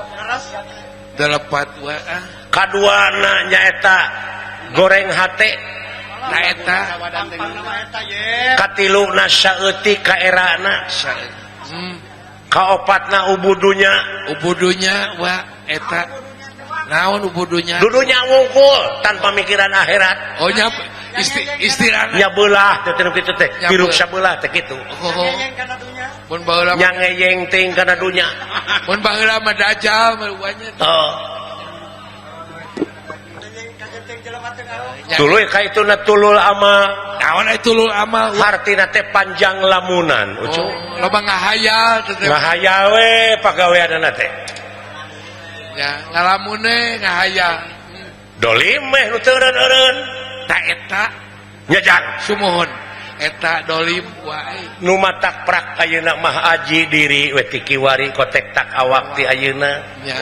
Delepat wa. Kaduana nyaeta goreng hate. Ta eta katiluna saeutik kaerana kaopatna ubudunya ubudunya wa eta naon ubudunya dudunya wungkul tanpa mikiran akhirat oh nya istilahna nya beulah teh teu kitu teh hirup sabelah teh kitu mun baheula nya ngeyeng ting kana dunya mun baheula mah dajjal mah nya oh tuluy ka ituna tulul amal naon eta tulul amal hartina teh panjang lamunan ucu loba ngahayal teh ngahayal we pagaweanana teh nya ngalamune ngahayal dolim meh nu teu eureun-eureun ta eta nya jang sumuhun eta dolim wae nu matak prak ayeuna mah aji diri we ti kiwari kotek tak awak ti ayeuna nya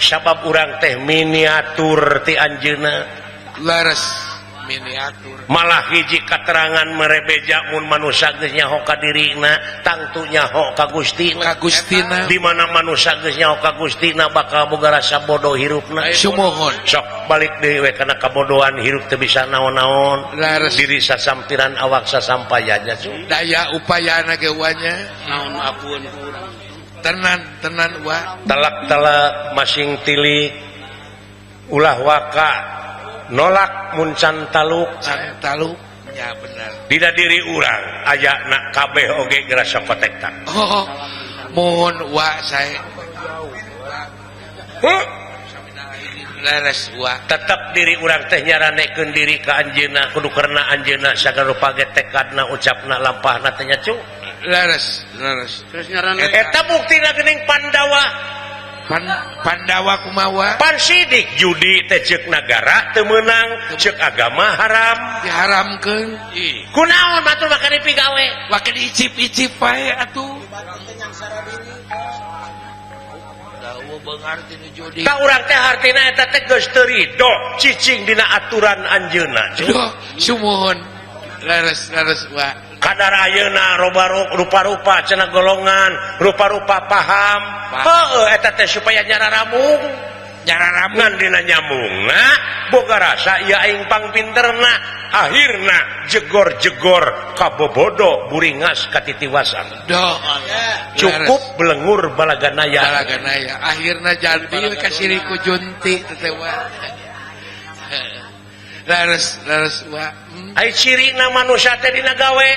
sabab urang teh miniatur ti anjeunna leres miniatur malah hiji katerangan merebeja mun manusia geus nyaho ka dirina tangtu nyaho ka Gustina ka Gustina di mana manusia geus nyaho ka Gustina bakal boga rasa bodoh hirupna sumuhun sok balik deui we kana kabodohan hirup teu bisa naon-naon diri sasampiran awak sasampayanya daya upayana ge nya naon apueun urang tenan tenan wa telak-telak masing tilik ulah waka nolak muncan taluk taluk ya benar tidak diri urang aya nak kabeh oge gerasa kotekta oh mohon wa saya leres wa tetap diri urang teh nyaranekeun diri ka anjeunna kudu karena anjeunna sagala rupa ge tekadna ucapna lampahna teh nya cu leres leres terus nyarane eta buktina geuning Pandawa Pandawa kumawa pansidik judi teh ceuk nagara teu meunang ceuk agama haram diharamkeun kunaon batur make dipigawe make diicip-icip wae atuh ka urang teh hartina eta teh geus teu rido cicing dina aturan anjeunna sumuhun leres leres wa kadar ayeuna rupa-rupa cenah golongan rupa-rupa paham heueuh eta teh supaya nyararamung nyararamung ngan dina nyambungna boga rasa ieu aing pangpinterna akhirna jegor-jegor kabobodo buringas katitiwasan doh cukup belengur balaganaya balaganaya akhirna jadi ka siriku junti teh wa leres leres wa ai cirina manusia teh dina gawe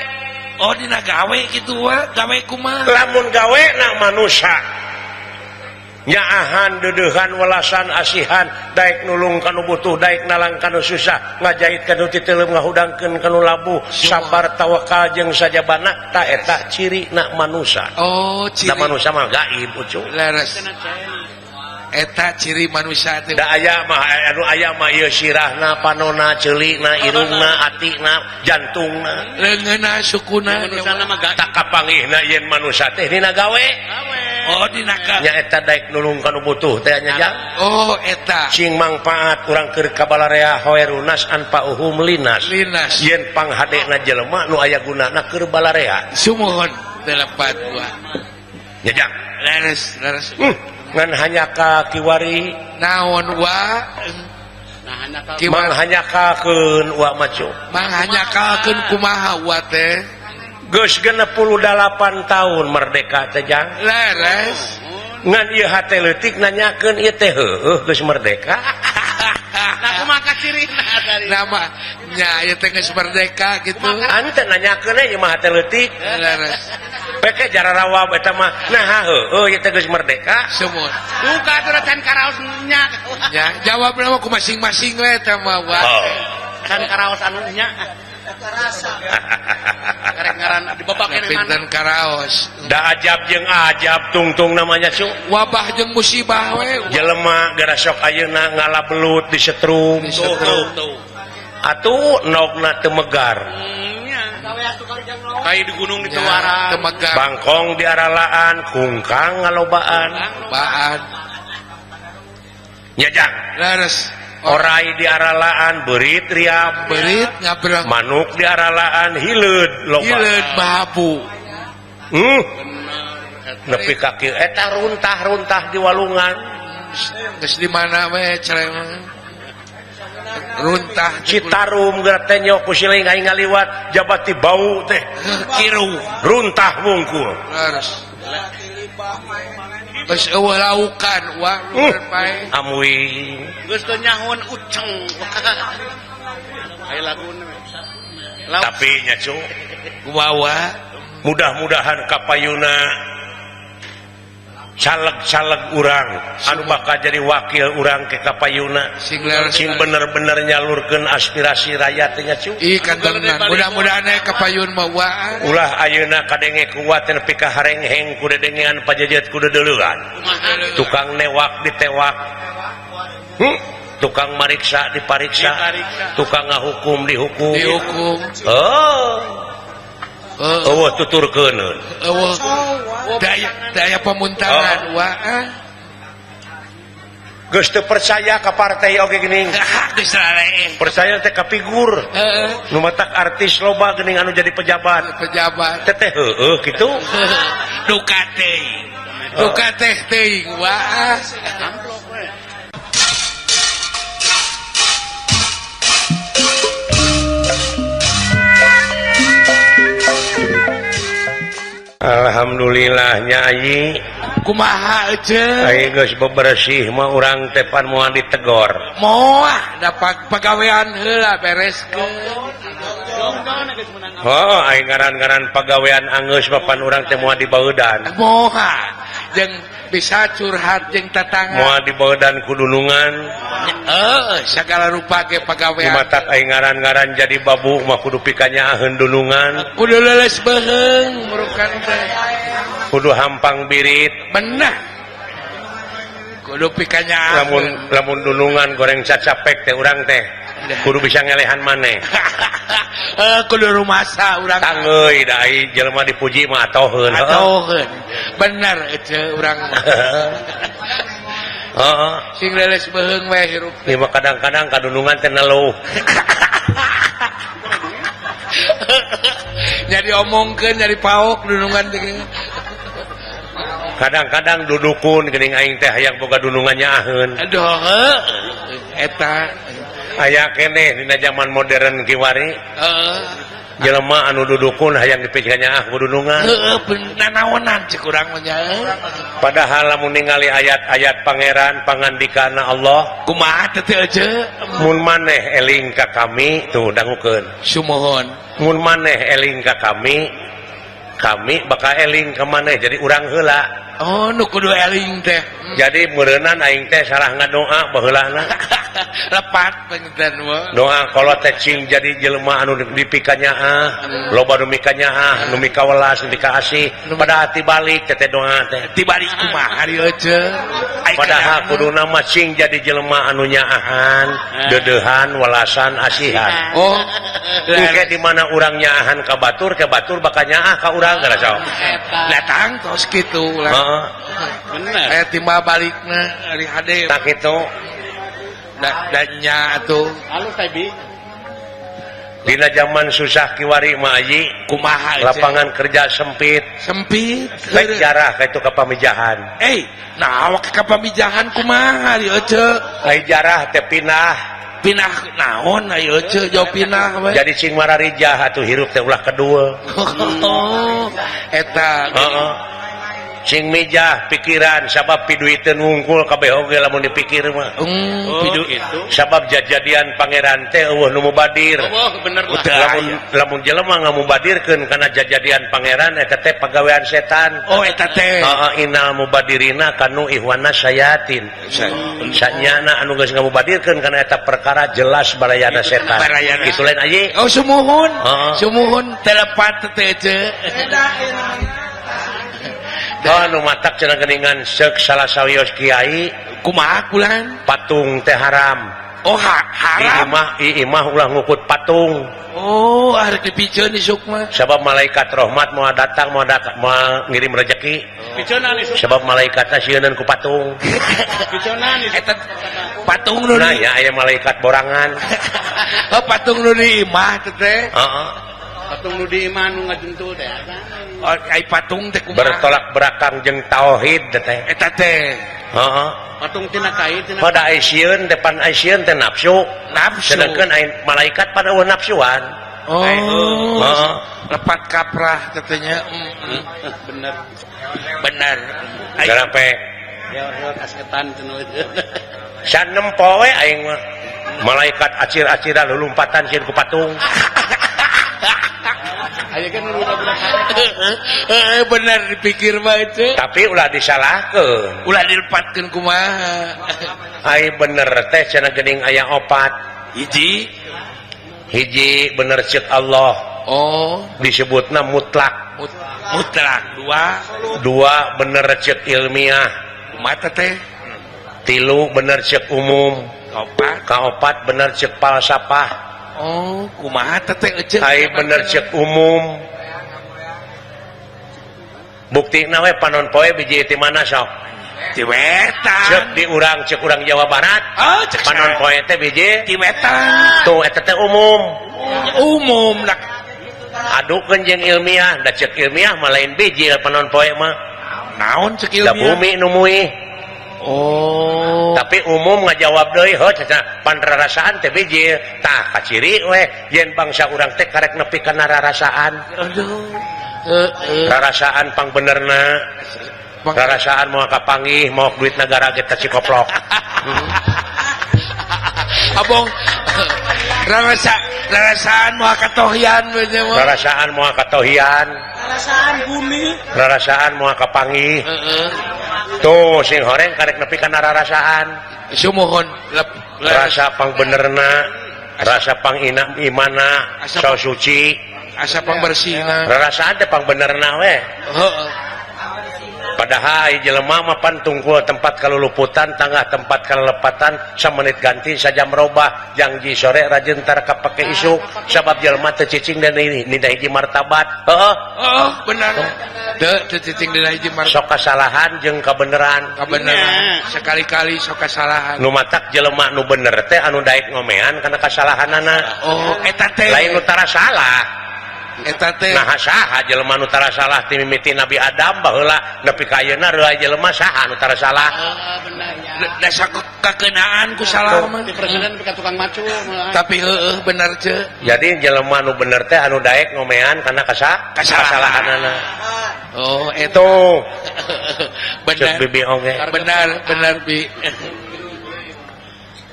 oh dina gawe kitu wa gawe kumaha lamun gawe na manusia nyaahan deudeuhan welasan asihan daek nulung kanu butuh daek nalang kanu susah ngajahit kanu titeuleum ngahudangkeun kanu labuh sabar tawakal jeung sajabana ta eta cirina manusia oh ciri da manusia mah gaib ucu leres eta ciri manusia teh da aya mah anu aya mah ieu sirahna panona ceulina irungna atina jantungna leungeunna sukuna tak kapanggihna yen manusia teh dina gawe oh dina gawe nya eta daek nulung kanu butuh teh nya jang oh eta sing mangpaat urang keur kabalarea hoerunas anfa'uhum linas linas yen panghadena jelema nu aya gunana keur balarea sumuhun teu lepat gua nya jang leres leres ngan hanya ka kiwari naon wa mang hanyakalkeun wa macu mang hanyakalkeun kumaha wa teh geus 68 tahun merdeka teh jang leres ngan ieu hate leutik nanyakeun ieu teh heueuh geus merdeka nah kumaha cirina tadi nama nya ieu teh geus merdeka kitu ante nanyakeun ieu mah hate leutik leres peke jararawa eta mah nah heueuh ieu teh geus merdeka sumur duka atuh can karaos nya nya jawabna mah ku masing-masing we eta mah wa can karaos anu nya rasa karek ngaran dibabakeun pinten karaos da ajab jeung ajab tungtung namanya cu wabah jeung musibah we jelema gara sok ayeuna ngalabelut di setrum atuh nogna teu megar kayak di gunung di Tuara bangkong di aralaan kungkang ngalobaan baan nya jang leres orai di aralaan beurit riap beurit ngabrang manuk di aralaan hileud loba hileud bahabu nepi ka kieu eta runtah-runtah di walungan geus di mana we cereng Runtah Citarum geura tenyok ku siling aing ngaliwat jabati bau teh kiruh runtah wungkul. Leres. Geus eueuh laukan wah pae. Amui geus teu nyahoan uceng. Aya laguna. Tapi nya cu kumaha mudah-mudahan kapayuna caleg-caleg urang anu bakal jadi wakil urang ke kapayuna sing bener-bener nyalurkeun aspirasi rakyat nya cu. Ih kantenan mudah-mudahan aya kapayun mah wa ulah ayeuna kadenge kuat nepi ka harengheng ku dedengean pajejet ku dedeleuan tukang newak ditewak, tukang mariksa dipariksa, tukang ngahukum dihukum. Oh eueuh tuturkeun eueuh daya pemuntangan wa geus teu percaya ka partai oge geuning geus raree percaya teh ka figur nu matak artis loba geuning anu jadi pejabat teteh heueuh kitu duka teuing duka teh teuing wa amplop we. Alhamdulillah nya ayi kumaha euceuk ayi geus bebersih mah urang teh pan moal ditegor moal dapat pagawean heula bereskeun. Oh aing ngaran-ngaran pagawean anggeus mah pan urang teh moal dibaudan moal jeung bisa curhat jeung tatangga moal dibaudan ku dunungan heeh sagala rupa ge pagawean matak aing ngaran-ngaran jadi babu mah kudu pikanyaaheun dunungan kudu leuleus beuheung murukan teh kudu hampang birit benah kudu pikanyaaheun lamun dunungan goreng cacapek teh urang teh kudu bisa ngelehan maneh kudu rumasa urang tangeuy da ai jelema dipuji mah atoheun atoheun bener ece urang mah heeh sing leuleus beuheung we hirup ieu mah kadang-kadang kadunungan teh neluh jadi omongkeun jadi paok dunungan teh kadang-kadang dudukun geuning aing teh hayang boga dunungan nyaaheun aduh heuh eta aya keneh dina zaman modern kiwari heeh jelema anu dudukun hayang dipikeun nyaah ku dunungan heueuh nanaonan cek urang mah nya padahal lamun ningali ayat-ayat pangeran pangandikana Allah kumaha teh teh euceuk mun maneh eling ka kami tuh dangukeun sumuhun mun maneh eling ka kami kami bakal eling ka maneh jadi urang heula oh nu kudu eling teh jadi meureunnan aing teh salah ngadoa baheulana lepat panginten mah doa kalau teh cing jadi jelema anu dipikanyaah loba nu mikanyaah nu mikawelas nu mikaasih pada hati balik teh doa teh tibalik kumaha ari euceuk padahal kuduna mah cing jadi jelema anu nyaahan deudeuhan welasan asihan oh engke di mana urang nyaahan ka batur bakal nyaah ka urang gara sok datang tos kitu lah heeh bener aya timbal balikna ari hade tah kitu danya atuh halus teh bi dina zaman susah kiwari mah ayi kumaha lapangan kerja sempit sempit baik jarah ka itu ka pamijahan nah awak ka pamijahan kumaha ieu euceuk ai jarah teh pindah pindah naon ai euceuk jauh pindah we jadi cing mararijah atuh hirup teh ulah kedua oh eta heeh Cing mijah pikiran sabab piduiteun wungkul kabeh oge lamun dipikir mah. Itu. Sabab jajadian pangeran teh eueuh nu mubadir. Oh, bener lah. Lamun lamun jelema ngamubadirkeun kana jajadian pangeran eta teh pagawean setan. Oh, eta teh. Heeh, innal mubadirina kanu ihwana sayatin. Sanyana anu geus ngamubadirkeun kana eta perkara jelas barayana setan. Kitu lain aye. Oh, sumuhun. Sumuhun telepat teh teh. Oh, nu matak cenah geuningan seuk salah sawios kiai kumaha kulan patung teh haram. Oh, haram. Imah ulah ngukut patung. Oh, arek dipiceun isuk mah. Sabab malaikat rahmat moal datang moal ngirim rejeki. Piceunan isuk. Sabab malaikatna sieunan ku patung. Piceunan isuk. Eta patung nu nah, ya aya malaikat borangan. Oh, patung nu di imah teh teh. Heeh. Patung nu di imah nu ngajentul teh. Oh, ai patung teh kumaha? Bertolak belakang jeung tauhid teh. Eta teh. Heeh. Patung tina kai tina. Pada aisieun depan aisieun teh nafsu. Nafsu. Sedangkan ain malaikat pada eueuh nafsuan. Oh. Heeh. Lepat kaprah katanya. Bener. Bener. Kenapa? Ya kasketan cenah. San nempo we aing mah. Malaikat acir-aciran lulumpatan sieun ku patung. Aya kan nu budak. Bener dipikir mah itu. Tapi ulah disalahkeun. Ulah dilepatkeun kumaha. Ai bener teh cenah geuning aya opat. Hiji. Hiji bener ceuk Allah. Oh, disebutna mutlak. Mutlak. Dua bener ceuk ilmiah. Kumaha teh? Tilu bener ceuk umum. Kaopat. Kaopat bener ceuk falsafah. Oh, kumaha teh eceuk? Ai bener ceuk umum. Buktina we panon poe biji ti mana sok? Ti wetan. Ceuk di urang ceuk urang Jawa Barat. Oh, ceuk panon poe teh biji ti wetan. Tuh eta teh umum. Umum nak adukeun jeung ilmiah, da ceuk ilmiah mah lain biji panon poe mah. Naon ceuk ilmiah? Da bumi nu muih. Oh. Tapi umum ngajawab deui heuh cenah pan rarasaan teh biji. Tah kaciri we yen bangsa urang teh karek nepi kana rarasaan. Aduh. Rarasaan pang benerna. Rarasaan moal kapanggih maok duit nagara ge teh cikoplok. Abong rarasaan moal katohian we nya mah. Rarasaan moal katohian. Rarasaan bumi. Rarasaan moal kapanggih. Heeh. Tuh sing horeng karek nepi kana rarasaan. Sumuhun rasa pangbenerna, rasa pangina imana, so suci, asa pangbersihna. Rarasaan teh pangbenerna we. Heeh. Padahal jelema mah pan tungkul tempat kaluluputan, tangah tempat kalelepatan, samenit ganti sajam robah, jangji sore rajin tar kapake isuk, sabab jelema teu cicing dan nina hiji martabat. Heeh. Heeh, bener. Teu teu cicing dina hiji martabat. Sok kasalahan jeung kabeneran. Kabeneran. Sekali-kali sok kasalahan. Nu matak jelema nu bener teh anu daek ngomean kana kasalahanana. Oh, eta teh. Lain nu tara salah. Eta teh. Nah saha jelema nu tara salah ti mimiti Nabi Adam baheula nepi ka ayeuna reuah jelema saha nu tara salah. Heeh, bener nya. Da kakeunaan ku salah mah. Di presiden ka tukang macu. Tapi heueuh bener ce. Jadi jelema nu bener teh anu daek ngomean kana kasalahanana. Oh, eta. Tuh. Bener. Ceuk bibi oge. Bener, bener bi.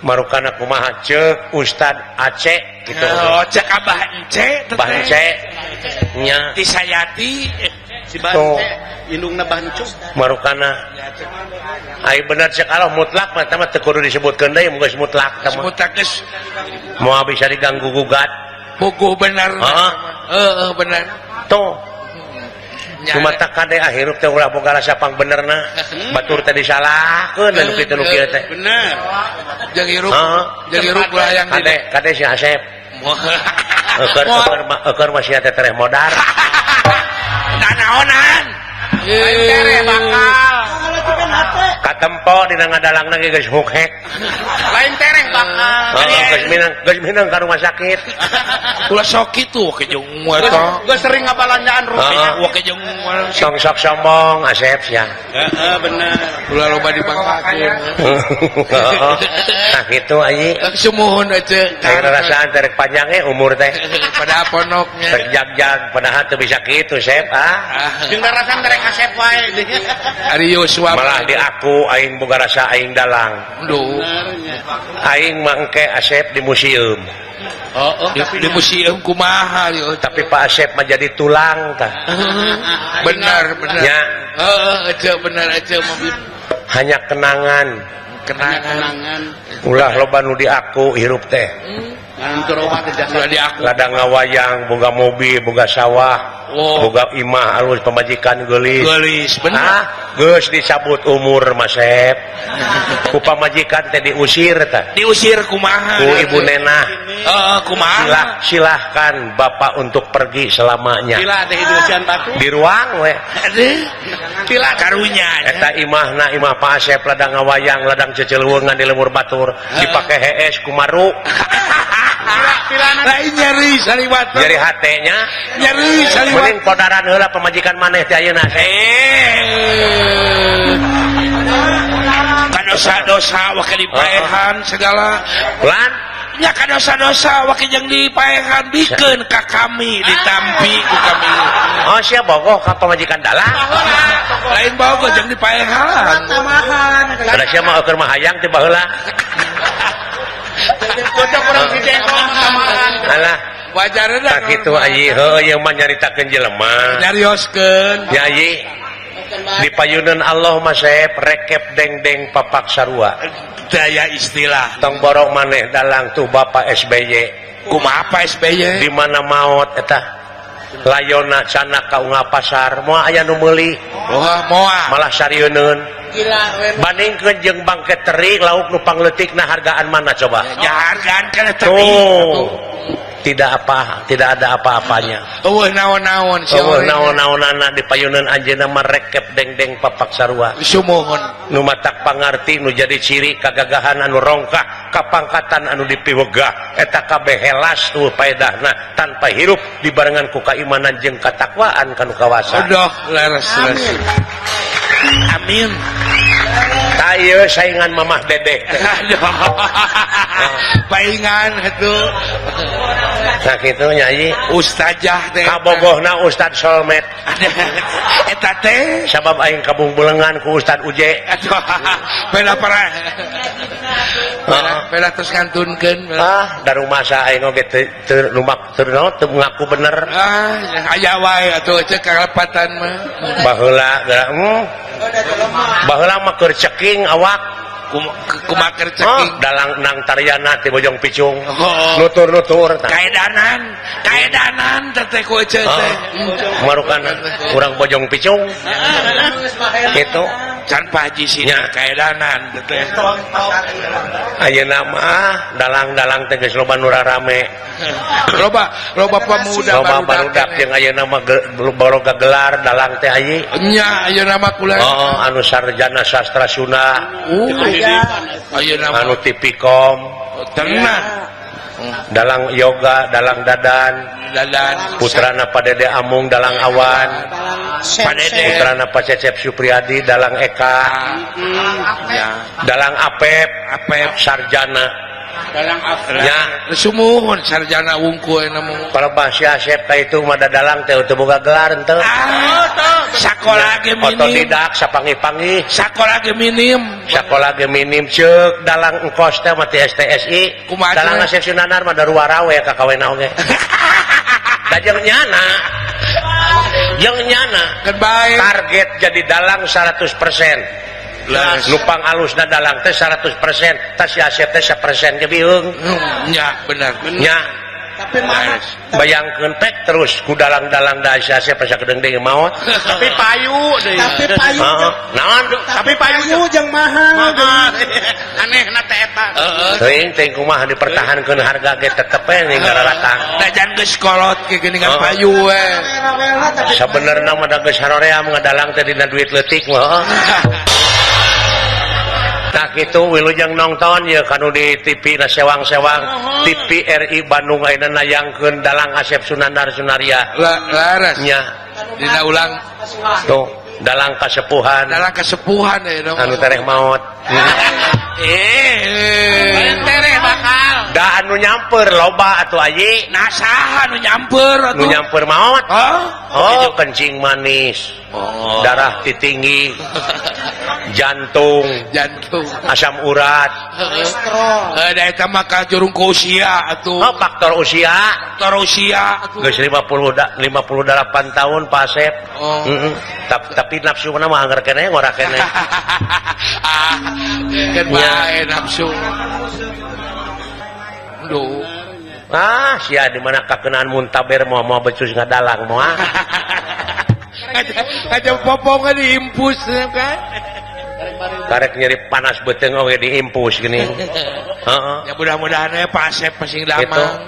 Marukana kumaha ceuk Ustad Aceh gitu. Oh, cek Abah Ence teh. Abah Ence. Nya. Tisayati si Bance indungna Bancuk. Marukana. Ai bener cek Allah mutlak mah teh mah teu kudu disebutkeun deui mun geus mutlak teh mah. Mutlak geus moal bisa diganggu gugat. Puguh bener. Heeh. Heeh, bener. Tuh. Cuma tak kade hirup teh ulah boga rasa pangbenerna. Batur teh disalahkeun anu kitu nu kieu teh. Bener. Jeung hirup, jeung hirup ulah yang kade kade si Asep. Eukeun mah sia teh tereh modar. Nanaonan. Lain tereh bakal. Katempo dina ngadalangna ge geus hukhek. Lain tereh bakal. Heeh, geus minang ka rumah sakit. Ulah sok kitu we jeung eta. Geus sering ngabalanjaan rupiah. We jeung tong sok sombong Asep sia. Heeh, bener. Ulah loba dibanggakeun. Nah kitu anjing. Sumuhun aja. Aing rarasaan teh rek panjang ge umur teh. Padahal ponoknya. Rek jag-jag padahal teu bisa kitu Sep ah. Jeung rarasaan teh rek Asep wae. Ari Yosua malah di aku aing boga rasa aing dalang. Duh. Aing mangke Asep di museum. Oh, di museum kumaha ieu. Tapi Pak Asep mah jadi tulang tah. Benar, benar. Ya. Heeh, aja benar aja mobil. Hanya kenangan. Kenangan. Ulah loba nu di aku hirup teh. Ulah di aku. Ladang ngawayang, boga mobil, boga sawah. Oh. Boga imah alus pamajikan geulis. Geulis, bener. Ah, geus dicabut umur Masep. Ku pamajikan teh diusir tah. Diusir kumaha? Ku ibu nenah. Heeh, kumaha? Silahkan bapak untuk pergi selamanya. Sila teh diusian batu. Di ruang we. Aduh. Sila karunya. Eta imahna imah Pak Asep ladang ngawayang, ladang cecileuweungan di lemur batur, dipake hees kumaru. Lain nyeri saliwat. Nyeri hatenya. Nyeri saliwat. Mending podaran heula pamajikan maneh teh ayeuna. Kadosa-dosa wake dipaehan segala. Lan nya kadosa-dosa wake jeung dipaehan bikeun ka kami ditampi ku kami. Oh sia bogoh ka pamajikan dalang. Lain bogoh jeung dipaehan. Tambahan. Ada sia mah keur mah hayang teh baheula. Cocok urang si Jengkol tambahan. Alah wajarna tak kitu ayi heuh ieu mah nyaritakeun jelema. Nyarioskeun. Ya ayi dipayuneun Allah mah Sep rekep deng-deng papak sarua. Daya istilah. Tong borong maneh dalang tuh Bapak SBY. Kumaha Pak SBY? Di mana maot eta? Layona cana ka unggal pasar moal aya nu meuli. Wah, moal. Malah sarieun. Gila we. Bandingkeun jeung bangke teri lauk nu pangleutikna hargaan mana coba? Ya hargaan kana teri. Tuh. Tidak apa, tidak ada apa-apanya. Eueuh naon-naon sia. Eueuh naon-naonana dipayuneun anjeunna mah rekep deng-deng papak sarua. Sumuhun. Nu matak pangarti nu jadi ciri kagagahan anu rongkah, kapangkatan anu dipiwegah, eta kabeh helas tuh paedahna tanpa hirup dibarengan ku kaimanan jeung katakwaan kanu kawasa. Aduh, leres leres. Amin. Tah ieu saingan Mamah Dedeh. Paingan atuh. Nah kitu nya ieu ustazah teh. Kabogohna Ustad Solmet. Eta teh sabab aing kabungbulengan ku Ustad Uje. Bela para. Bela terus ngantunkeun. Ah, darumasa aing oge teu lumak teu naon teu ngaku bener. Ah, aya wae atuh cek kalepatan mah. Baheula geura baheula mah keur ceking awak. Kumaha keur ceking? Oh, dalang nang tariana ti Bojong Picung. Oh. Nutur-nutur kaedanan, kaedanan teh ku ece teh. Marukan urang Bojong Picung. Kitu can Pak Haji sina kaedanan teh. Ayeuna mah dalang-dalang teh geus loba nu rarame. Loba loba pemuda loba barudak jeung ayeuna mah baroga gelar dalang teh ayi. Nya ayeuna mah kula. Oh, anu sarjana sastra Sunda. Ayeuna anu Tipikom. Tenang. Dalang yoga, dalang dadan, dadan putrana Pak Dede Amung dalang awan, putrana Pak Cecep Supriyadi dalang Eka, dalang Apep, Apep sarjana, dalang Apep, ya sumuhun sarjana wungkul namu. Kalau bahasa Asep ka itu mah dalang teh teu boga gelar henteu. Sakola ge minim. Otodidak sapangi-pangi. Sakola ge minim. Sakola ge minim ceuk dalang engkos teh mah ti STSI. Dalang Asep Sunanar mah daruara we ka kawena oge. Da jeung nyana. Jeung nyana keun bae. Target jadi dalang 100%. Nupang alusna dalang teh 100%, tas si Asep teh 1% ge biung. Nya bener. Nya. Tapi mah bayangkeun pek terus ku dalang-dalang da si Asep asa kedeung deui maot. Tapi payu deui. Tapi payu. Naon? Tapi payu jeung mahal. Anehna teh eta. Teuing teuing kumaha dipertahankeun harga ge tetep we ngararatang. Da jan geus kolot ge geuningan payu we. Sabenerna mah da geus haroream ngadalang teh dina duit leutik mah. Tah kitu wilujeng nonton ye kanu di TV na sewang-sewang TV RI Bandung ayeuna nayangkeun dalang Asep Sunandar Sunaria. Laras nya dina ulang tuh dalang kasepuhan. Dalang kasepuhan ayeuna anu tereh maot. Tereh bakal. Da anu nyamper loba atuh ayi. Nah saha anu nyamper atuh? Nu nyamper maot. Oh, kencing manis. Oh. Darah tinggi, jantung, jantung, asam urat, kolesterol. Da eta mah kajurung ku usia atuh. Oh, faktor usia. Faktor usia atuh. Geus 58 tahun Pak Asep. Oh. Tapi nafsu mah angger keneh ngora keneh. Ah, keun bae nafsu. Duh. Ah, sia di mana kakenaan muntaber moal becus ngadalang moal. Aja popongnya diimpus kan? Karek nyeri panas beuteung oge diimpus gini. Heeh. Ya mudah-mudahan ya Pak Asep sing damang.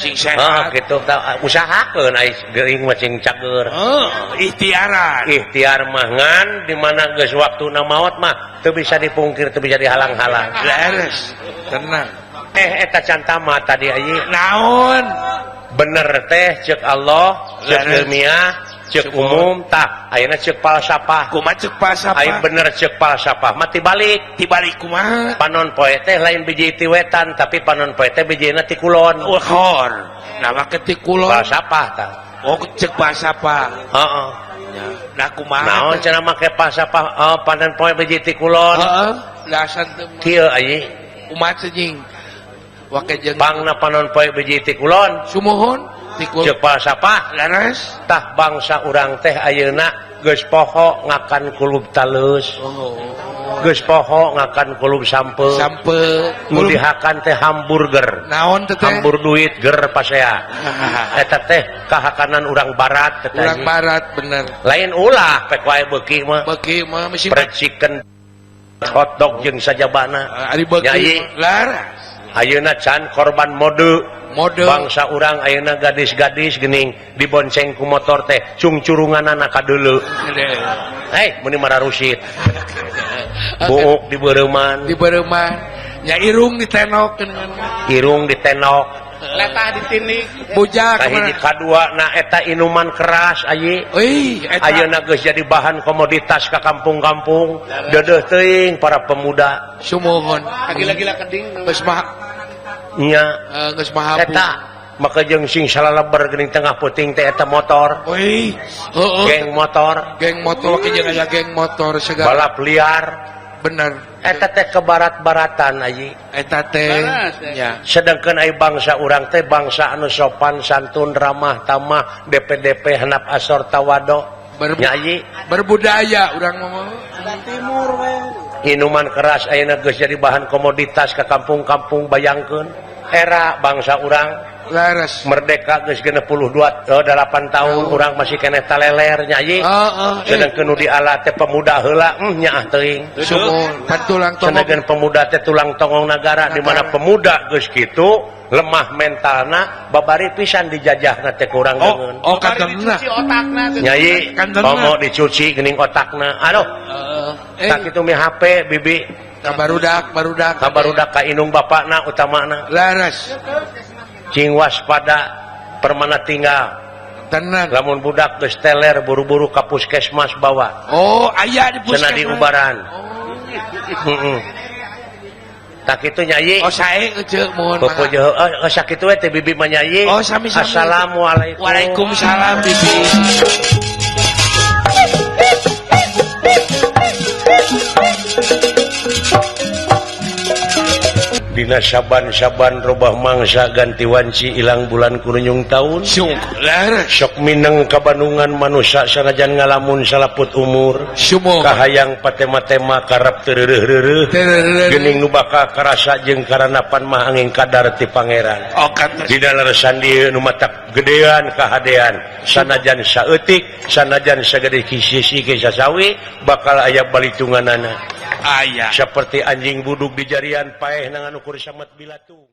Sing sehat. Heeh, kitu usahakeun ai geuing mah sing cager. Heeh, ikhtiaran. Ikhtiar mah ngan di mana geus waktuna maot mah teu bisa dipungkir, teu bisa dihalang-halang. Leres, tenang. Eta can tamat tadi ayi. Naon? Bener teh cek Allah, cek ilmiah. Cek umum tah ayeuna cek falsafah. Kumaha cek falsafah? Ai bener cek falsafah mah tibalik. Tibalik kumaha? Panon poe teh lain biji ti wetan tapi panon poe teh bijina ti kulon. Uhor. Nah make ti kulon. Falsafah tah. Oh cek falsafah. Heeh. Nah kumaha? Naon cenah make falsafah panon poe biji ti kulon? Heeh. Lasan teu. Kieu ayi. Kumaha cing? Wake jeung pangna panon poe biji ti kulon. Sumuhun ti kulon. Cek falsafah laras tah bangsa urang teh ayeuna geus poho ngakan kulub talus. Oh. Geus poho ngakan kulub sampe. Sampe. Nu dihakan teh hamburger. Naon teh? Hambur duit ger pasea. Eta teh kahakanan urang barat teh. Urang barat bener. Lain ulah pek wae beuki mah. Beuki mah mesti percikan hotdog jeung sajabana. Ari beuki laras. Ayeuna can korban mode. Mode bangsa urang ayeuna gadis-gadis geuning dibonceng ku motor teh cungcurunganana ka deuleu. Hei meuni mararusit. Buuk dibeureuman. Dibeureuman. Nya irung ditenok. Irung ditenok. Letah ditinik. Bujak kahiji kadua na eta inuman keras ayi. Euy eta ayeuna geus jadi bahan komoditas ka kampung-kampung. Deudeuh teuing para pemuda. Sumuhun. Gila-gila keding. Geus mah nya geus mahabu. Eta maka jeung sing salaleber geuning tengah puting teh eta motor. Euy, heueuh. Geng motor. Geng motor ke jeung aya geng motor segala. Balap liar. Bener. Eta teh ke barat-baratan ayi. Eta teh nya. Sedangkan ai bangsa urang teh bangsa anu sopan santun ramah tamah DPDP hanap asor tawado. Nya ayi berbudaya urang ngomong. Timur we. Inuman keras ayeuna geus jadi bahan komoditas ka kampung-kampung bayangkeun. Era bangsa urang laras merdeka geus 62 8 tahun urang masih keneh taleler nya ayi. Sedangkeun nu diala teh pemuda heula nyaah teuing. Sumuhun pan tulang tongong. Sedangkeun pemuda teh tulang tongong nagara di mana pemuda geus kitu lemah mentalna babari pisan dijajahna teh ku urang deungeun. Oh, kantonna. Dicuci otakna teh. Nya ieu komo dicuci geuning otakna. Aduh. Tak kitu mi HP bibi. Ka barudak, barudak. Ka barudak ka indung bapakna utamana. Laras. Cing waspada permana tinggal. Tenan. Lamun budak geus teler buru-buru ka puskesmas bawa. Oh, aya di puskesmas. Cenah diubaran. Heeh. Tak kitu nyayi. Oh, sae euceuk muhun. Heeh, sakitu we teh bibi mah nyayi. Oh, sami-sami. Assalamualaikum. Waalaikumsalam bibi. Dina saban-saban robah mangsa ganti wanci ilang bulan kurunyung taun. Sok mineng kabandungan manusia sanajan ngalamun salaput umur. Kahayang patema-tema karep teu reureuh-reureuh. Geuning nu bakal karasa jeung karanapan mah angin kadar ti pangeran. Dina leresan dieu nu matak gedean kahadean sanajan saeutik sanajan sagede kisisi ke sasawi bakal aya balitunganana. Aya. Seperti anjing buduk di jarian paeh nangan ukur samet bilatung.